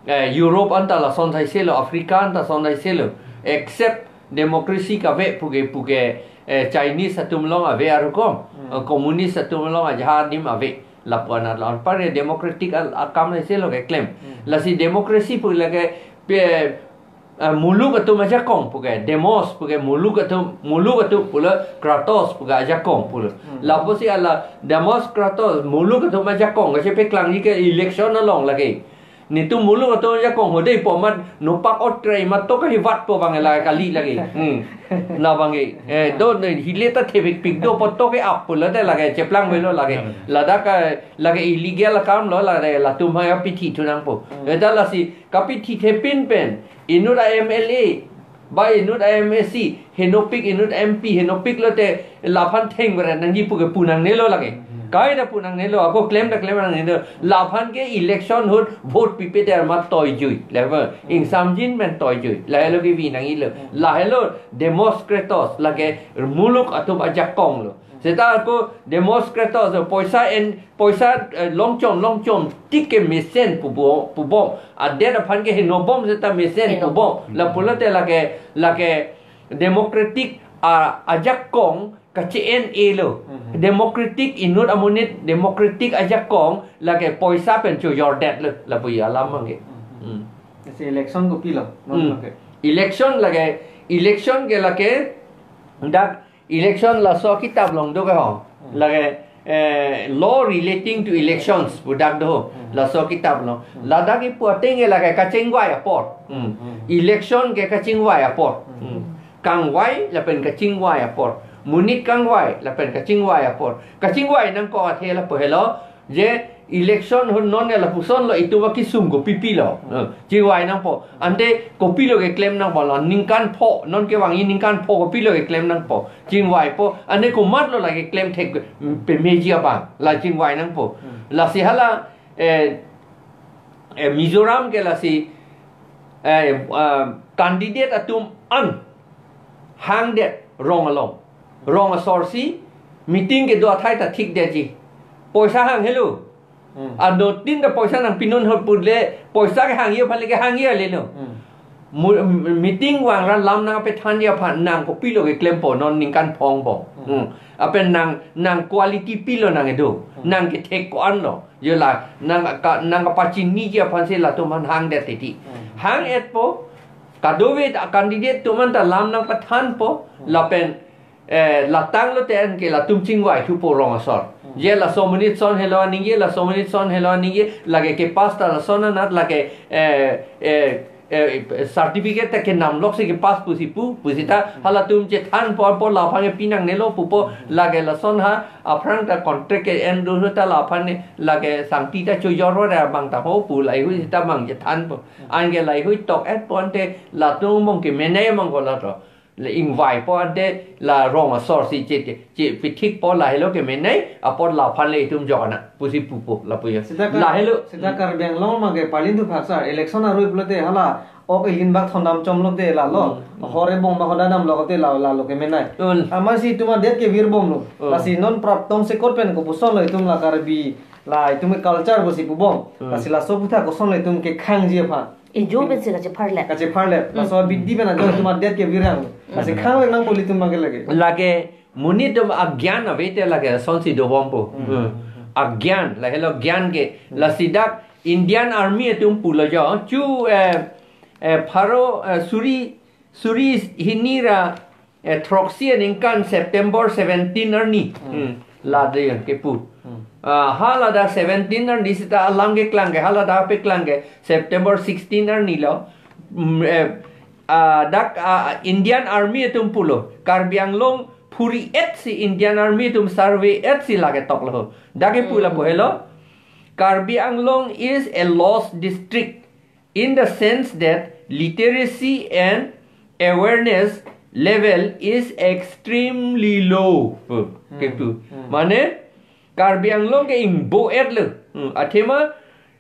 eh, Europe anta lason thaiselo, Africa anta son thaiselo. Except democracy kave puke puke eh, Chinese atum along ave arukom, eh, communist atum along ajahar adim ave. Lapu-an arlo anpar ya democratic al- akam thaiselo keklem. Lasi democracy pu lake pe eh, muluk atum ajakong puke, demos puke muluk atum, muluk atum pulo, kratos puke ajakong pulo. Lapusi ala demos kratos muluk atum ajakong kachepeklangji ke election along lake. Netum muluk atum ajakong ho dei pu amat nopak otrei mat to kahivat po abang la kali lake. Hmm. Na abang eh, do ne hile ta thepikpik do po to ke ap pulo te lake cheplang velo lake. Ladak ka lake illegal akam lo lake latum ha pithi thu nangpo. Eta lasi kapithi thepin pen inut a M L A, ba inut a M A C, henopik inut M P, henopik lote laphan theng beren nangji pu ke pu nangnelo lake. Kaita pu nangnelo, ako klem ta klem nangnelo. Laphan ke election ahut vote pipe der ma toijui. Level ingsamjin men toijui. Lahelo kevi nangjilo. Lahelo Demoskratos lake muluk atum ajakong lo. Seta ako Demoskratos poisa en, poisa, eh, longchom longchom tik ke mesen pubom, pubom. Adet aphan ke henobom seta mesen Henobom. pubom. La pulote lake, lake democratic a, ajakong kache-en-e lo. Democratic inut amonit democratic ajakong lake poisa pen chojordet lo. Lapu alam abang ke. Hmm. Si election kopilo? Non Hmm. lake. Election lake, election ke lake, dak election laso kitap along do ke ho. Hmm. Lake, eh, law relating to elections pu dak do. Hmm. Laso kitap along. Hmm. Ladak ipu ateng ke lake kachingvai apor. Hmm. Hmm. Election ke kachingvai apor. Hmm. Hmm. Kangvai lapen kachingvai apor. Monit kangvai lapen kachingvai apor. Kachingvai nangkok athe lapu helo. Je election ahut non ke lapuson lo, itum va kesung kopi pilo. Hmm. Eh, chingvai nangpo. Ante kopilo keklem nangpo lo, ningkan pho, non kevangji ningkan pho kopilo keklem nangpo. Chingvaipo, ante komatlo lake klem thek, mm, pemeji abang, la chingvai nangpo. Hmm. Lasi hala, eh, eh, Mizoram ke lasi, eh, ah, candidate atum an hangdet rong along. Rong asor si meeting kedo athai ta thikdetji. Poisa hang helo. Hmm. Anuttin ta poisa nangpinon ahut pule, poisa kehangji aphan le kehangji alelo. Hmm. Mu-, meeting vang ra lam nangpethanji aphan nang kopilo keklempo, non ningkan pho angbong. Hmm. Hmm. Lapen nang, nang quality pilo nang kedo. Hmm. Nang kethek ko-an lo. Yo la, nang ka, nang kapachiniji aphan si latum aphan hangdet titi. Hmm. Hang-etpo, kadokave a candidate atum an ta lam nangpethanpo, Hmm. lapen eh, latang lote anke latum chingvai thupo rong asor. Hmm. Je laso amonit ason helo aningje, laso amonit ason helo aningje, lake kepass ta lason anat lake, eh, eh, eh, certificate ta kenam lok si kepass pusi pu, pusi ta, Hmm. halatum chethanpo, po laphan ke pi nangnelo pupo, Hmm. lake lason ha, aphrang ta contract ke-en dolo ta laphan ne, lake sangti ta chojor ro ra abang ta ho pu, laheihui seta abang chethanpo. Hmm. Anke laheihui tok-etpo ante latum angbong kemenei abang ko lato. Le ingvaipo ante la rong asor si che, che, che pithikpo lahelo kemenei, apot laphan le itum jok-ana pusi pupo lapu ya. Seta Kar-, Lahelo. seta Hmm. Karbi Anglong abang ke palin thu phak sar, election arui pulote hala ok ilin bak thondam chom lote lalo. Hmm, hmm. Hor ebong bak hoda damlo te la, lalo kemenei. Hmm. Amatsi itum adet kevirbomlo. Hmm. Lasi non praptong sekot pen kopuson lo itum la Karbi, la itum ke culture pusi pubom. Hmm. Lasi laso aputhak koson lo itum kekhangji aphan. Ejo pensi kachepharlep. Kachepharlep. Hmm. Laso abidi pen ajo itum adet kevirang. Hmm. Lasi khang le nangpo ilitum abang ke lake. Lake monit atum agyan ave te lake asonsi dobompo. Hmm. Hmm. Agyan, lahelo gyan ke. Hmm. Lasi dak Indian Army atum pulo jo. Chu, eh, eh, pharo, eh, suri, suri hini ra, eh, throksi aningkan September seventeen arni. Hmm. Hmm. Ladak kepu. Hmm. Ah, haladak seventeen arni seta alam keklang ke, haladak peklang ke September sixteen arni lo. Hmm, eh, ah, dak, ah, Indian Army atum pulo. Karbi Anglong phuri-et si Indian Army atum survey-et si lake toklo. Dak kepu lapu Hmm. helo. Karbi Anglong is a lost district in the sense that literacy and awareness level is extremely low. Hmm. Kepu. Hmm. Mane, Karbi Anglong ke ingbo-et lo. Hmm. Athema,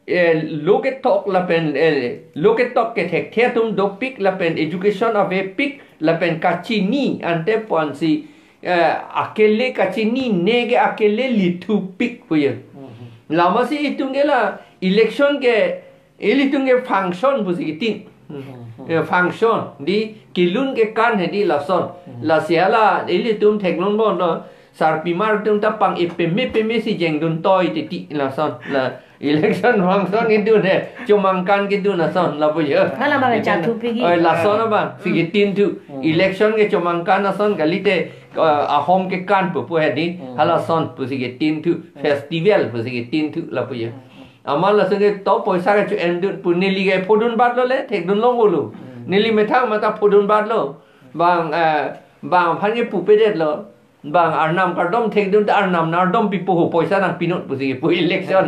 eh, lo ketok lapen, eh, lo ketok kethekthe atum dopik lapen education avepik lapen kachini ante ponsi, eh, akele kachinine ke akele lithupik puye. Hmm. Lama si itum ke la election ke ilitum ke function pusi kitin. Hmm. Eh, function, di kelun kekan hedi lason. Hmm. Lasi hala ilitum theklongbom lo, sarpimar atum ta pang epeme peme si jengdun toi titi lason. La election function kedun he, chomangkan kedun ason lapu ya. Hala abang ke Itu chathu pigi. Oh, lason abang, si Hmm. kitin thu. Hmm. Election ke chomangkan ason kalite, eh, ahom kekan pupu hedi, Hmm. halason pusi kitin thu, Hmm. festival pusi kitin thu lapu ya. Hmm. Amat lason ke to poisa ke cho-endun pu neli ke phodun batlo le, thekdun longlo. Hmm. Neli methang mata phodun batlo. Bang, eh, bang aphan ke pupedet lo. Bang arnam kardom thekdun ta arnam nangdom pipo ho, poisa nangpinon pusi pu election.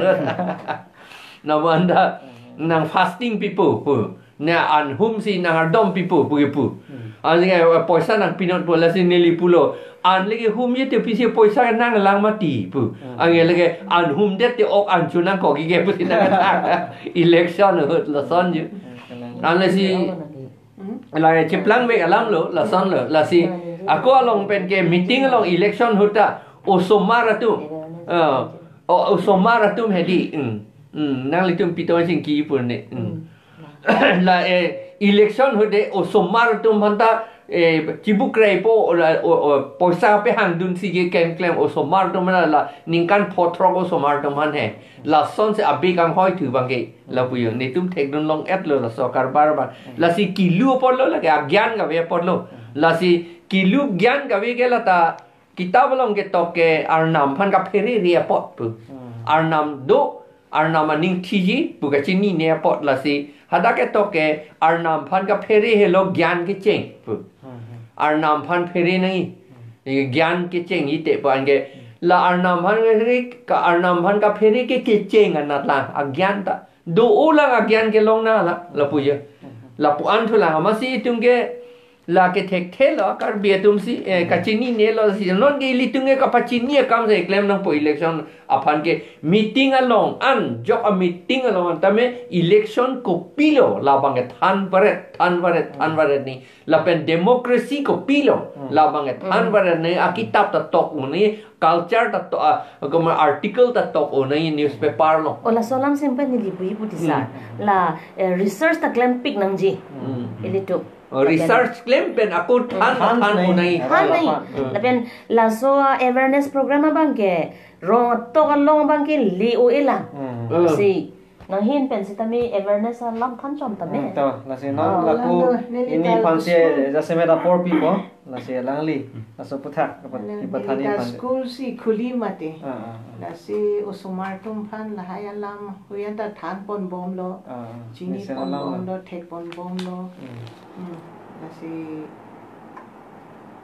Nang anda nang fasting pipo ho. Na an hum si nang ardom pipo pu ke pu. Hmm. Anke, eh, poisa nangpi nangpo lasi neli pulo. An lake humji te pisi poisa nanglang mati pu. Hmm. Anke lake an humdet te ok an chu nangkok ke pusi nang election ahut lasonji. Hmm. An lasi Hmm. la cheplang mek alam lo, lasonlo, lasi ako along pen ke meeting along election ahut ta osomar atum. Eh, o-, osomar atum hedi. Hmm. Hmm. Nanglitum pitong sing ki purne. Hmm. Hmm. La, eh, election ahut te osomar atum aphan ta, eh, chibuk kreipo la, o, o, poisa pehang dunsi ke klem klem osomar atum la, la ningkan phothrok osomar atum aphan he. Lasonsi abi kanghoi thu abangke lapu jo. Netum thekdun long-etlo laso karbar abang. Lasi kilu apotlo lake agyan kave apotlo. Lasi kilu gyan kave ke lata kitab along ketok ke Arnam aphan kaphere-re apot pu. Hmm. Arnam do, Arnam aning thiji pu kachinine apot lasi. Hadak ketok ke Arnam aphan kaphere helo gyan kecheng pu. Hmm, hmm. Arnam aphan phere nangji. Hmm. Eh, gyan kechengji te pu anke. Hmm. La Arnam aphan kaphere ka Arnam aphan kaphere ke kecheng anat lang agyan ta. Do-o lang agyan kelong na la, lapu jo. Hmm. Lapu-an thu lang amatsi itum ke la kethekthe lo Karbi atum si, eh, Hmm. kachinine lo si. Non ke ilitum ke kapachini akam si klem nangpo election aphan ke meeting along an, jok a meeting along an tame election kopilo labang ke than varet, than varet, than Hmm. varet nangji. Lapen democracy kopilo Hmm. labang ke than Hmm. varet nangji, akitab ta tok un-e, culture ta tok, ah, komat article ta tok un-e newspaper along. O laso alam si pen neli puji pu ti sir. Hmm. La, eh, research ta klempik nangji. Hmm. Ilitum. Oh, research klem pen ako than, than than nangji. Un-e. Than nangji. Hmm. Lapen laso, ah, awareness program abangke rong atok along abangke le-o-e lang. Hmm. Hmm. Si nanghin pen sitame awareness alam than chom tame. Hmm, to, lasi Oh. non lapu Alangli, neli ini ta pansi school. Jasemet apor pipo, lasi alangli, Hmm. laso aputhak, apa, Alangli kipathani ta pansi. School si khuli mati. Ah, ah, ah. Lasi osomar atum aphan lahai alam, huyan ta than ponbomlo, Ah, ah. Chini nesen alam ponbomlo, lo. Thek ponbomlo. Hmm. Hmm. Lasi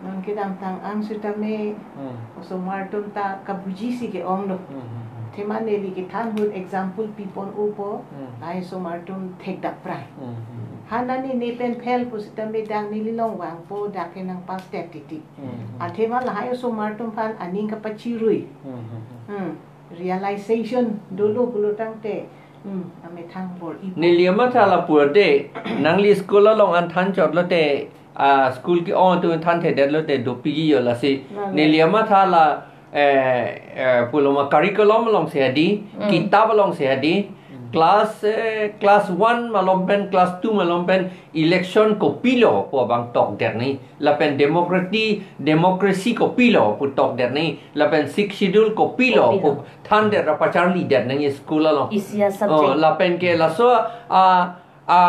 non kedamtang an sitame Hmm. osomar atum ta kabuji si ke-onglo. Hmm, hmm, hmm. Athema neli kethan ahut example pipon-opo, Hmm. lahai osomar atum thekdak prai. Hmm, hmm, hmm. Hanani ne pen fail pu sitame dak neli along vangpo dak ke nang pass det titik. Hmm, hmm. Athema lahai osomar atum aphan aning kapachirui. Hmm, hmm, hmm. Hmm. Realization dolo pulo tangte. Hmm. Amethang bor-ipo. Neli amatha lapu te, nangli school along an than chotlo te, ah, school ke-ong atum thanthedetlo te dopikji jo lasi. Nang neli amatha la, eh, eh, pulo ma curriculum along si hedi, Mm. kitab along si hedi, Mm. class, eh, class one malom pen, class two malom pen, election kopilo pu abang tokdet nangji. Lapen democracy, democracy kopilo pu tokdet nangji. Lapen Sixth Schedule kopilo Kopilo. pu thandet ra pacharlidet nangji school along. Isi a subject. Oh, lapen ke laso, ah, a,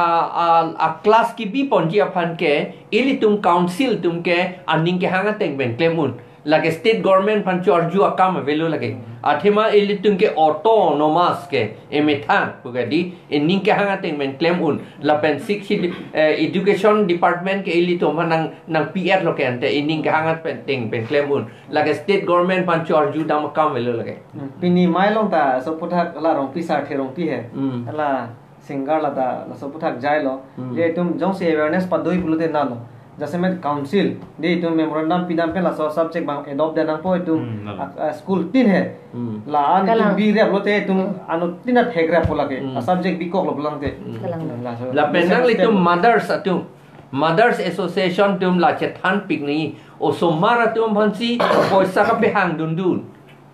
a, a class kebi ponji aphan ke, ilitum council atum ke aning kehang ateng pen klem un. Lake state government aphan cho-arju akam avelo lake. Hmm. Athema ilitum ke autonomous ke emethang pu ke di, ening kehang ateng pen klem un. Lapen Sixth Schedule, eh, education department ke ilitum aphan nang, nangpi-etlo ke ante ening kehang ateng pen klem un. Lake state government aphan cho-arju dam akam avelo lake. Hmm. Pini amei along ta laso aputhak la Rongpi Sarthe Rongpi he. Hmm. La singer la ta laso aputhak jailo. Hmm. Nelitum jongsi awareness padoi pulote nalo. Jasemet council, nelitum memorandum pidam pen laso subject abang adopt det nangpo itum Hmm, nalo. a, a, school tin he. Hmm. La-an itum Kalang. birep lote itum Hmm. anuttin ta thekreppo lake. Hmm. A subject bikoklo pulang te. Hmm. Kalang. Laso. Lapen nang itum mothers atum. Mothers Association atum la chethanpik nangji. Osomar atum aphansi poisa kapehang dundun.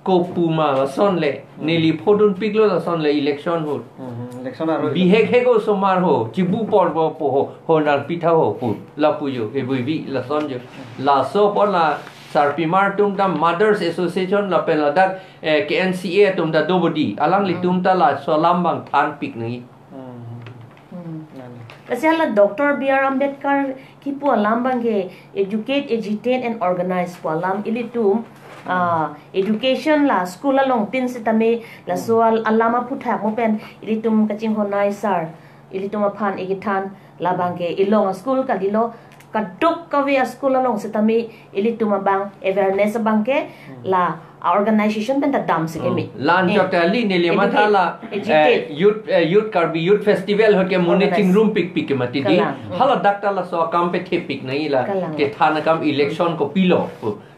Kopu ma lason le, Hmm. neli phodunpiklo lason le election ahut. Hmm, hmm, election ahut. Bihekhek osomar ho, chibu porbo po ho, ho nangpitha ho pu, lapu jo, ke buibi lason jo. Laso apot la sarpimar atum ta Mothers Association lapen ladak, eh, K N C A atum ta do bodi. Alanglitum ta laso alam abang thanpik nangji. Hmm. Hmm. Nang. Lasi hala Doctor B R Ambedkar kipu alam abangke educate, agitate and organize pu alam ilitum, ah, education la school along tin sitame laso al-, alam aphuthak mo pen ilitum kachinghon nai sir, ilitum aphan ikethan labangke ilong a school kalilo kadokave a school along sitame ilitum abang awareness abangke Hmm. la a organization pen ta dam si keme. Lan Eh, chot ali neli educate, matha la, agitate. Eh, youth, eh, youth Karbi Youth Festival ahut ke mone Organize. Chingrum pikpik ke mati di. Kalang. Hala dak ta laso akam pe thepik nangji la. Kalang. Kethan akam election kopilo,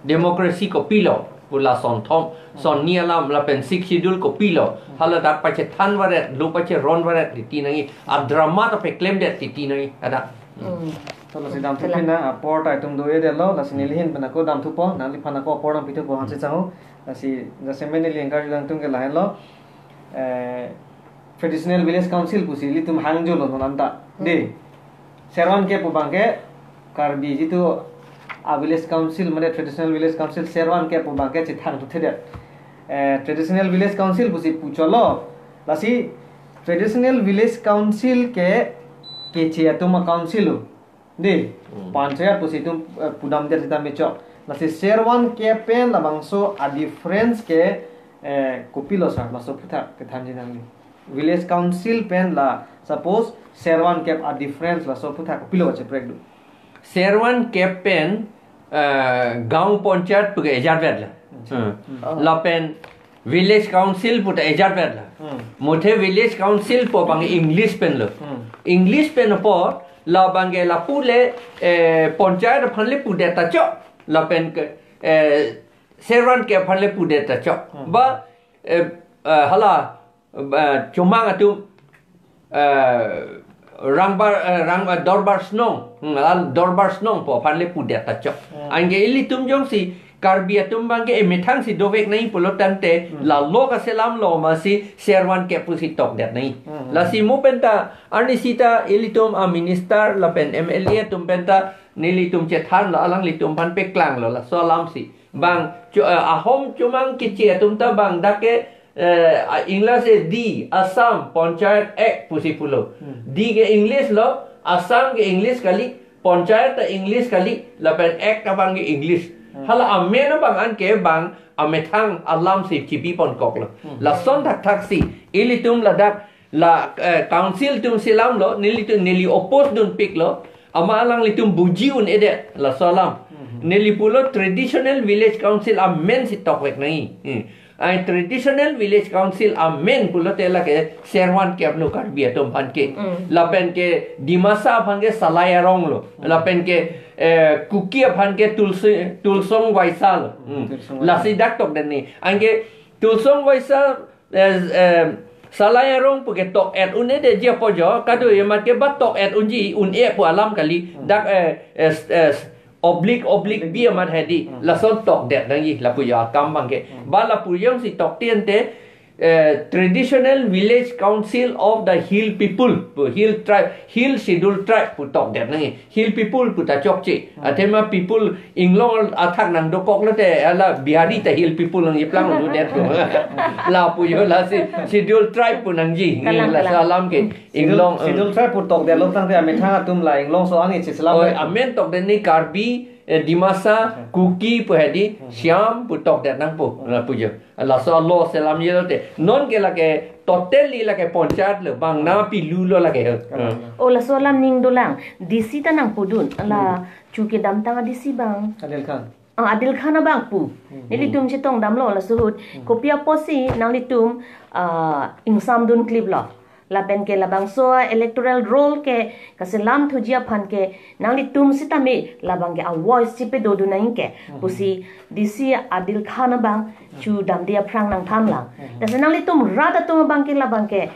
democracy kopilo, pu la son thom, son ni alam lapen Sixth Schedule kopilo. Hala dak pachethan varet, lo pacheron varet titi nangji. A drama ta peklemdet titi nangji. Ada. Hmm. To lasi damthu Kalang. Pina apor ta itum do-edetlo, lasi neli ahin pen ako damthupo, nangliphan ako apor dam pithupo hansi changho, lasi jasemet neli anchor judang tum ke lahenlo, eh, Traditional Village Council pusi ilitum hangjolo non anta. Hmm. De. Servan kep pu abangke, Karbi jitu a Village Council, mane Traditional Village Council Servan kep pu abangke chethang thuthedet. Eh, Traditional Village Council pusi pucholo, lasi Traditional Village Council ke, keche atum a council lo. De, Hmm. Panchayat pusi itum, eh, pudamdet sita mechok. Lasi Servan kep pen labangso a difference ke, eh, kopilo sir, laso aphuthak kethanji nangli. Village Council pen la, suppose, Servan kep a difference laso aphuthak kopilo kacheprek do. Servan kep pen, eh, Gaon Panchayat pu ke ejatvet la. Hmm. Hmm. Oh. Lapen Village Council pu ta ejatvet la. Hmm. Muthe Village Council pu abang English pen lo. Hmm. English pen apot labangke lapu le, eh, Panchayat aphan le pudet ta chok. Lapen ke, eh, Servan kep aphan le pudet ta chok. Hmm. Ba, eh, eh, hala, eh, chomang atum, eh, Rangbar, eh, Rang, eh, Dorbar Snong, hmm, al Dorbar Snong pu aphan le pudet ta chok. Hmm. Anke ilitum jongsi Karbi atum abangke emethang si dovek nangji pulo tangte, Hmm. la lo kaselam lo masi Servan kep pusi tokdet nangji. Hmm. Lasi mo penta, arnisi ta ilitum a minister lapen M L A atum penta, nelitum chethan lo, alanglitum aphan peklanglo, laso alam si. Bang, cho-, eh, ahom chomang keche atum ta bang dak ke, eh, a English e D, Assam Panchayat Act pusi pulo. Hmm. D ke English lo, Assam ke English kali, Panchayat ta English kali, lapen Act abang ke English. Hmm. Hala amen abang anke bang amethang alam si chipi ponkoklo. Hmm. Lason thakthak si, ilitum ladak la, eh, council atum selam lo, nelitum neli oppose dunpiklo, amat alanglitum buji un-edet, laso alam. Mhm. Neli pulo Traditional Village Council amen si tokvek nangji. Hmm. Ai Traditional Village Council amen pulote lake Servan kep lo Karbi atum aphan ke. Hmm. Lapen ke Dimasa aphan ke Salai Arong lo. Hmm. Lapen ke, eh, Kuki aphan ke Tulsi-, Tulsong Waisa lo. Hmm. Tulsong Waisa. Lasi dak tokdet nangji. Anke Tulsong Waisa eh, eh, Salai Arong pu ke tok-et un-edet ji apo jo, kado amat ke ba tok-et unji un-e pu alam kali, Hmm. dak, eh, eh, eh, oblique, oblique Oblique. Bi amat hedi, Hmm. lason tokdet nangji lapu jo akam abangke. Hmm. Ba lapu jongsi tokte ante, eh, Traditional Village Council of the Hill People, pu Hill Tribe, Hill Schedule Tribe pu tokdet nangji. Hill people pu ta chokche. Hmm. Athema people inglong athak nangdokok lote, ala Bihari ta hill people nangji plang lo det ko. Lapu jo lasi Schedule Tribe pu nangji. Kalang, Laso kalang. Alam ke Schedule, inglong, eh. Schedule Tribe pu tokdetlo tangte amethang atum la inglong so-an ke chiselam. Oi, amen tokdet nangji Karbi, eh, Dimasa, Hmm. Kuki pu hedi, Hmm. Siam pu tokdet nangpo. Hmm. Lapu jo. Laso a-law selamji lote. Non ke lake totally lake Panchayat lo, bang na pilu lo lake. Kalang. Hmm. O laso alam ning dolang. D C ta nangpudun. La Hmm. chu kedamtang a D C abang. Adil Khan. Ah, Adil Khan abang pu. Hmm. Nelitum chetongdamlo laso ahut. Hmm. Kopi apotsi nanglitum, ah, ingsamdun kliplo. Lapen ke labangso electoral roll ke kaselam thuji aphan ke nanglitum sitame labang ke a-voice chipedodun nangji ke. Hmm. Pusi D C Adil Khan abang Hmm. chu damde aphrang nangthanlang. Hmm. Lasi nanglitum rat atum abang ke labang ke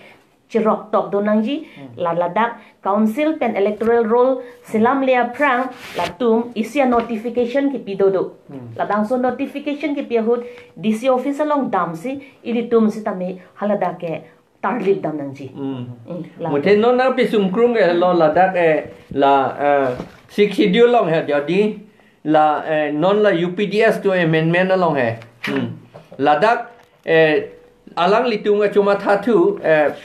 cherok tokdun nangji, Hmm. la ladak council pen electoral roll selamle aphrang latum isi a-notification kepidodo. Hmm. Labangso notification kepi ahut D C office along damsi ilitum sitame haladak ke tarlip dam nangji. Hmm. Hmm, la. Muthe non nangpi sungkrung ke lo ladak, eh, la, eh, Sixth Schedule along he, jadi la, eh, non la U P D S two amendment along he. Hmm. Ladak, eh, alanglitum kachomathathu, eh,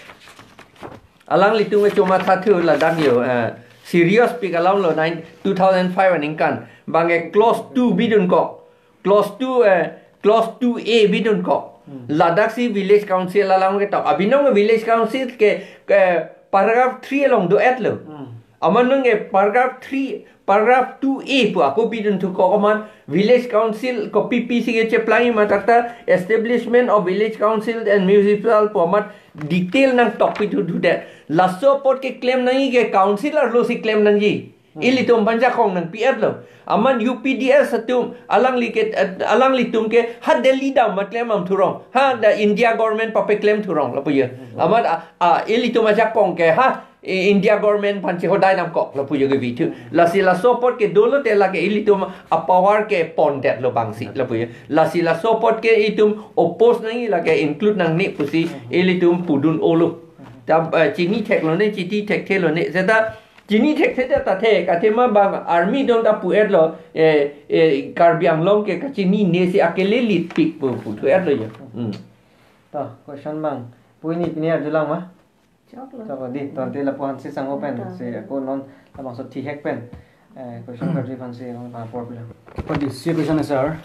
alanglitum kachomathathu ladak jo, eh, serious pik alam lo nine, two thousand five aningkan. Bang, eh, clause two bidunkok. Clause two, eh, clause two A bidunkok. Hmm. Ladak si village council alam ketok. Abinong village council ke, ke paragraph three along do-etlo. Hmm. Aman nang ke paragraph three, paragraph two A pu ako bidun thu ko aman village council ko P P C ke cheplang ma takta establishment of village council and municipal pu aman detail nangtok pi thu thu det. Laso apot keklem nangji ke council arlo si klem nangji. Ilitum aphan jakong nangpi-etlo. Aman U P D S atum alangli ke, eh, alanglitum ke ha Delhi dam ma klem am thurong. Ha da India government pape klem thurong lapu ye. Aman a, a, ilitum ajakong ke ha, eh, India government aphan chehodai nangkok lapu ye ke vi thu. Lasi laso apot ke dolo te lake ilitum a power ke pondetlo bangsi lapu ye. Lasi laso apot ke itum oppose nangji lake include nangne pusi ilitum pudun-olo. Ta, eh, chini theklone, chiti thekthelo ne. Seta chini thekthe ta thek, athema bang army dong ta pu-etlo, eh, eh, Karbi Anglong ke kachini ne si akele litpik pu, pu thu-etlo jo. Hmm. To, question bang. Pu ini pini arjulang ma? Choklo. Choklo di, to ante lapu aphansi sang open. To. Si ako non labangso thihek pen. Eh, question karju aphansi ako apor pilo. Odi, si question, sir.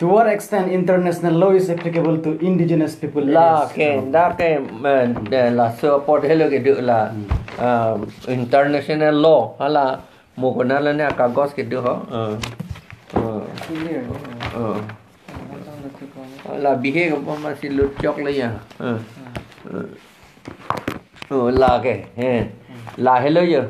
To what extent international law is applicable to indigenous people La areas? Ke, da ke, eh, de, laso apot helo kedo la, Hmm. ah, international law, hala, mo kona la ne akagos kedo ho, eh, eh, Clear. eh. La bihe ko ma si lut chok le ya, eh, eh. Oh, la ke, eh. La helo yo.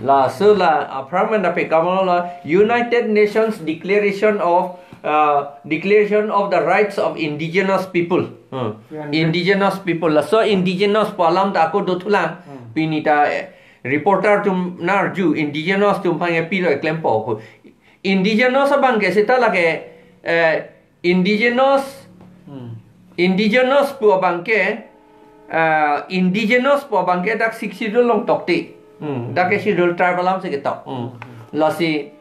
Laso la, aphrang men dape kamlo la, United Nations Declaration of, uh, Declaration of the Rights of Indigenous People. Hmm. Yeah, yeah. Indigenous people. Laso indigenous pu alam ta ako dothulang. Hmm. Pini ta, eh, reporter atum nang-arju indigenous atum aphan ke pilo klempo ko. Indigenous abang ke seta lake, eh, indigenous, Hmm. indigenous pu abang ke, ah, indigenous pu abang ke dak Sixth Schedule along tokte. Hmm. Dak ke Schedule Tribe alam si ketok. Hmm. Lasi,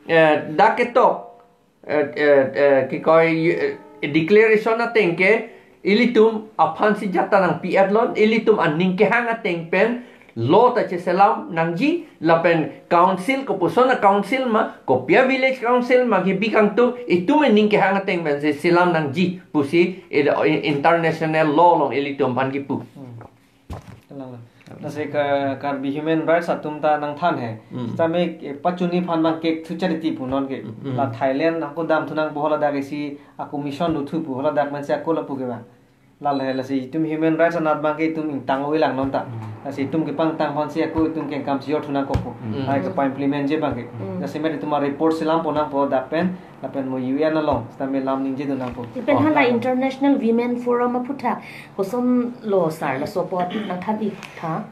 eh, dak ketok, eh, eh, eh, kikoi, eh, declaration ateng ke ilitum aphansi jat ta nangpi-etlon, ilitum aning kehang ateng pen law ta cheselam nangji, lapen council kopuson a council ma, kopi a village council ma, kibi kangtung, itum aning kehang ateng pensi selam nangji pusi, ida, international law along ilitum aphan kipu. Hmm. Kalang la. Lasi ka, Karbi human rights atum ta nangthan he. Hmm. Sitame, eh, pachuni aphan bang kek thu chariti pu non ke. Hmm. La Thailand ako dam thu nangpo, hala dak isi ako mission dothu pu, hala dak mansi ako lapu ke bang. La le, lasi itum human rights anat bang ke itum ingtang oi lang non ta. Hmm. Lasi itum kepangtang aphansi ako itum kengkam sijor thu nangkok po. Hmm. Hai kepa-implement ji bang ke. Hmm. Lasi met itum a-report selam pon nangpo dak pen, lapen mo U N along, sitame lam ningje dun nangpo. Ipen Oh, hala nang. International Women Forum aphuthak, koson lo sir, laso apot nangthan-ik tha?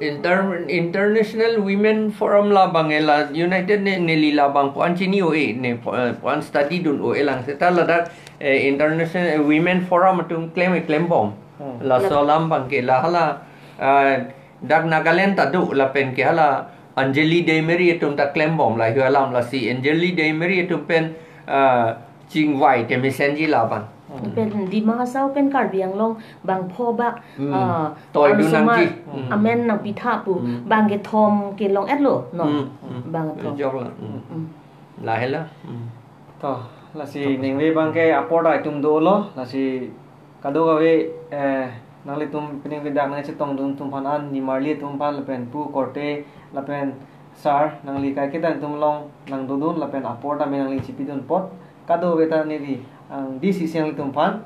Inter-, International Women Forum labang e la United ne, neli labang puan chini o e ne, pu-, eh, puan study dun o e lang seta ladak, eh, International Women Forum atum klem e klembom. Hmm. Laso alam bang ke la hala, ah, dak Nagaland ta do lapen ke hala Anjali Deimari atum ta klembom la hu alam, lasi Anjali Deimari atum pen, ah, chingvai te mesenji labang. Hmm. Pen Dima Hasao pen Karbi Anglong bang pho bak, Hmm. ah, Toi dun arsomar nangji. Hmm. amen nangpitha pu, Hmm. bang kethom kelong-etlo, no? Hmm. Hmm. Bang kethom. Jok la. Hmm. Hmm. La hela. Hmm. To, lasi ningve bang ke apor ta itum dolo, lasi kadokave, eh, nanglitum pining pidak nangchetong dun atum aphan an, nimarli atum aphan lapen pu korte lapen sir, nangli kaiketa atum along nangdodun lapen apor tame nangli chipi dun apot, kadokave ta neli, ang D C C nanglitum aphan,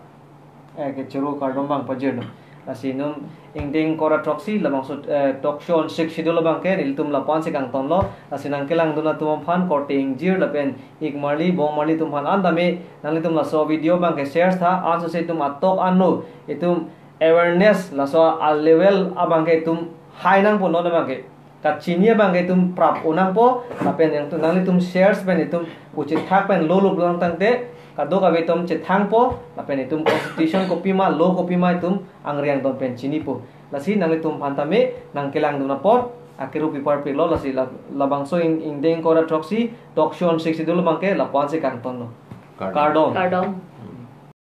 eh, kechoro kardom bang pajirlo. Lasi non ingdeng kora throksi labangso, eh, talk show on Sixth Schedule abang ke nelitum lapu-ansi kangtonlo. Lasi nangkelang dun atum aphan korte ingjir lapen ikmarli bongmarli atum aphan an tame nanglitum laso video bang ke share tha, ansose itum atok ano itum awareness laso a-level abang ke itum high nangpo, non abang ke kachini abang ke itum prap-o nangpo, lapen nangtum, nanglitum shares pen itum kuchethak pen lo lo pulang tangte, kadokave itum chethangpo, lapen itum constitution kopima, law kopima itum angri angdon pen chinipo. Lasi nanglitum aphan tame nangkelang dun apot, akiru pipar pilo, lasi la-, labangso ing-, ingdeng kora throksi, talk show on Sixth Schedule abang ke lapu-ansi kangtonlo. Kardom. Kardom. Kardom.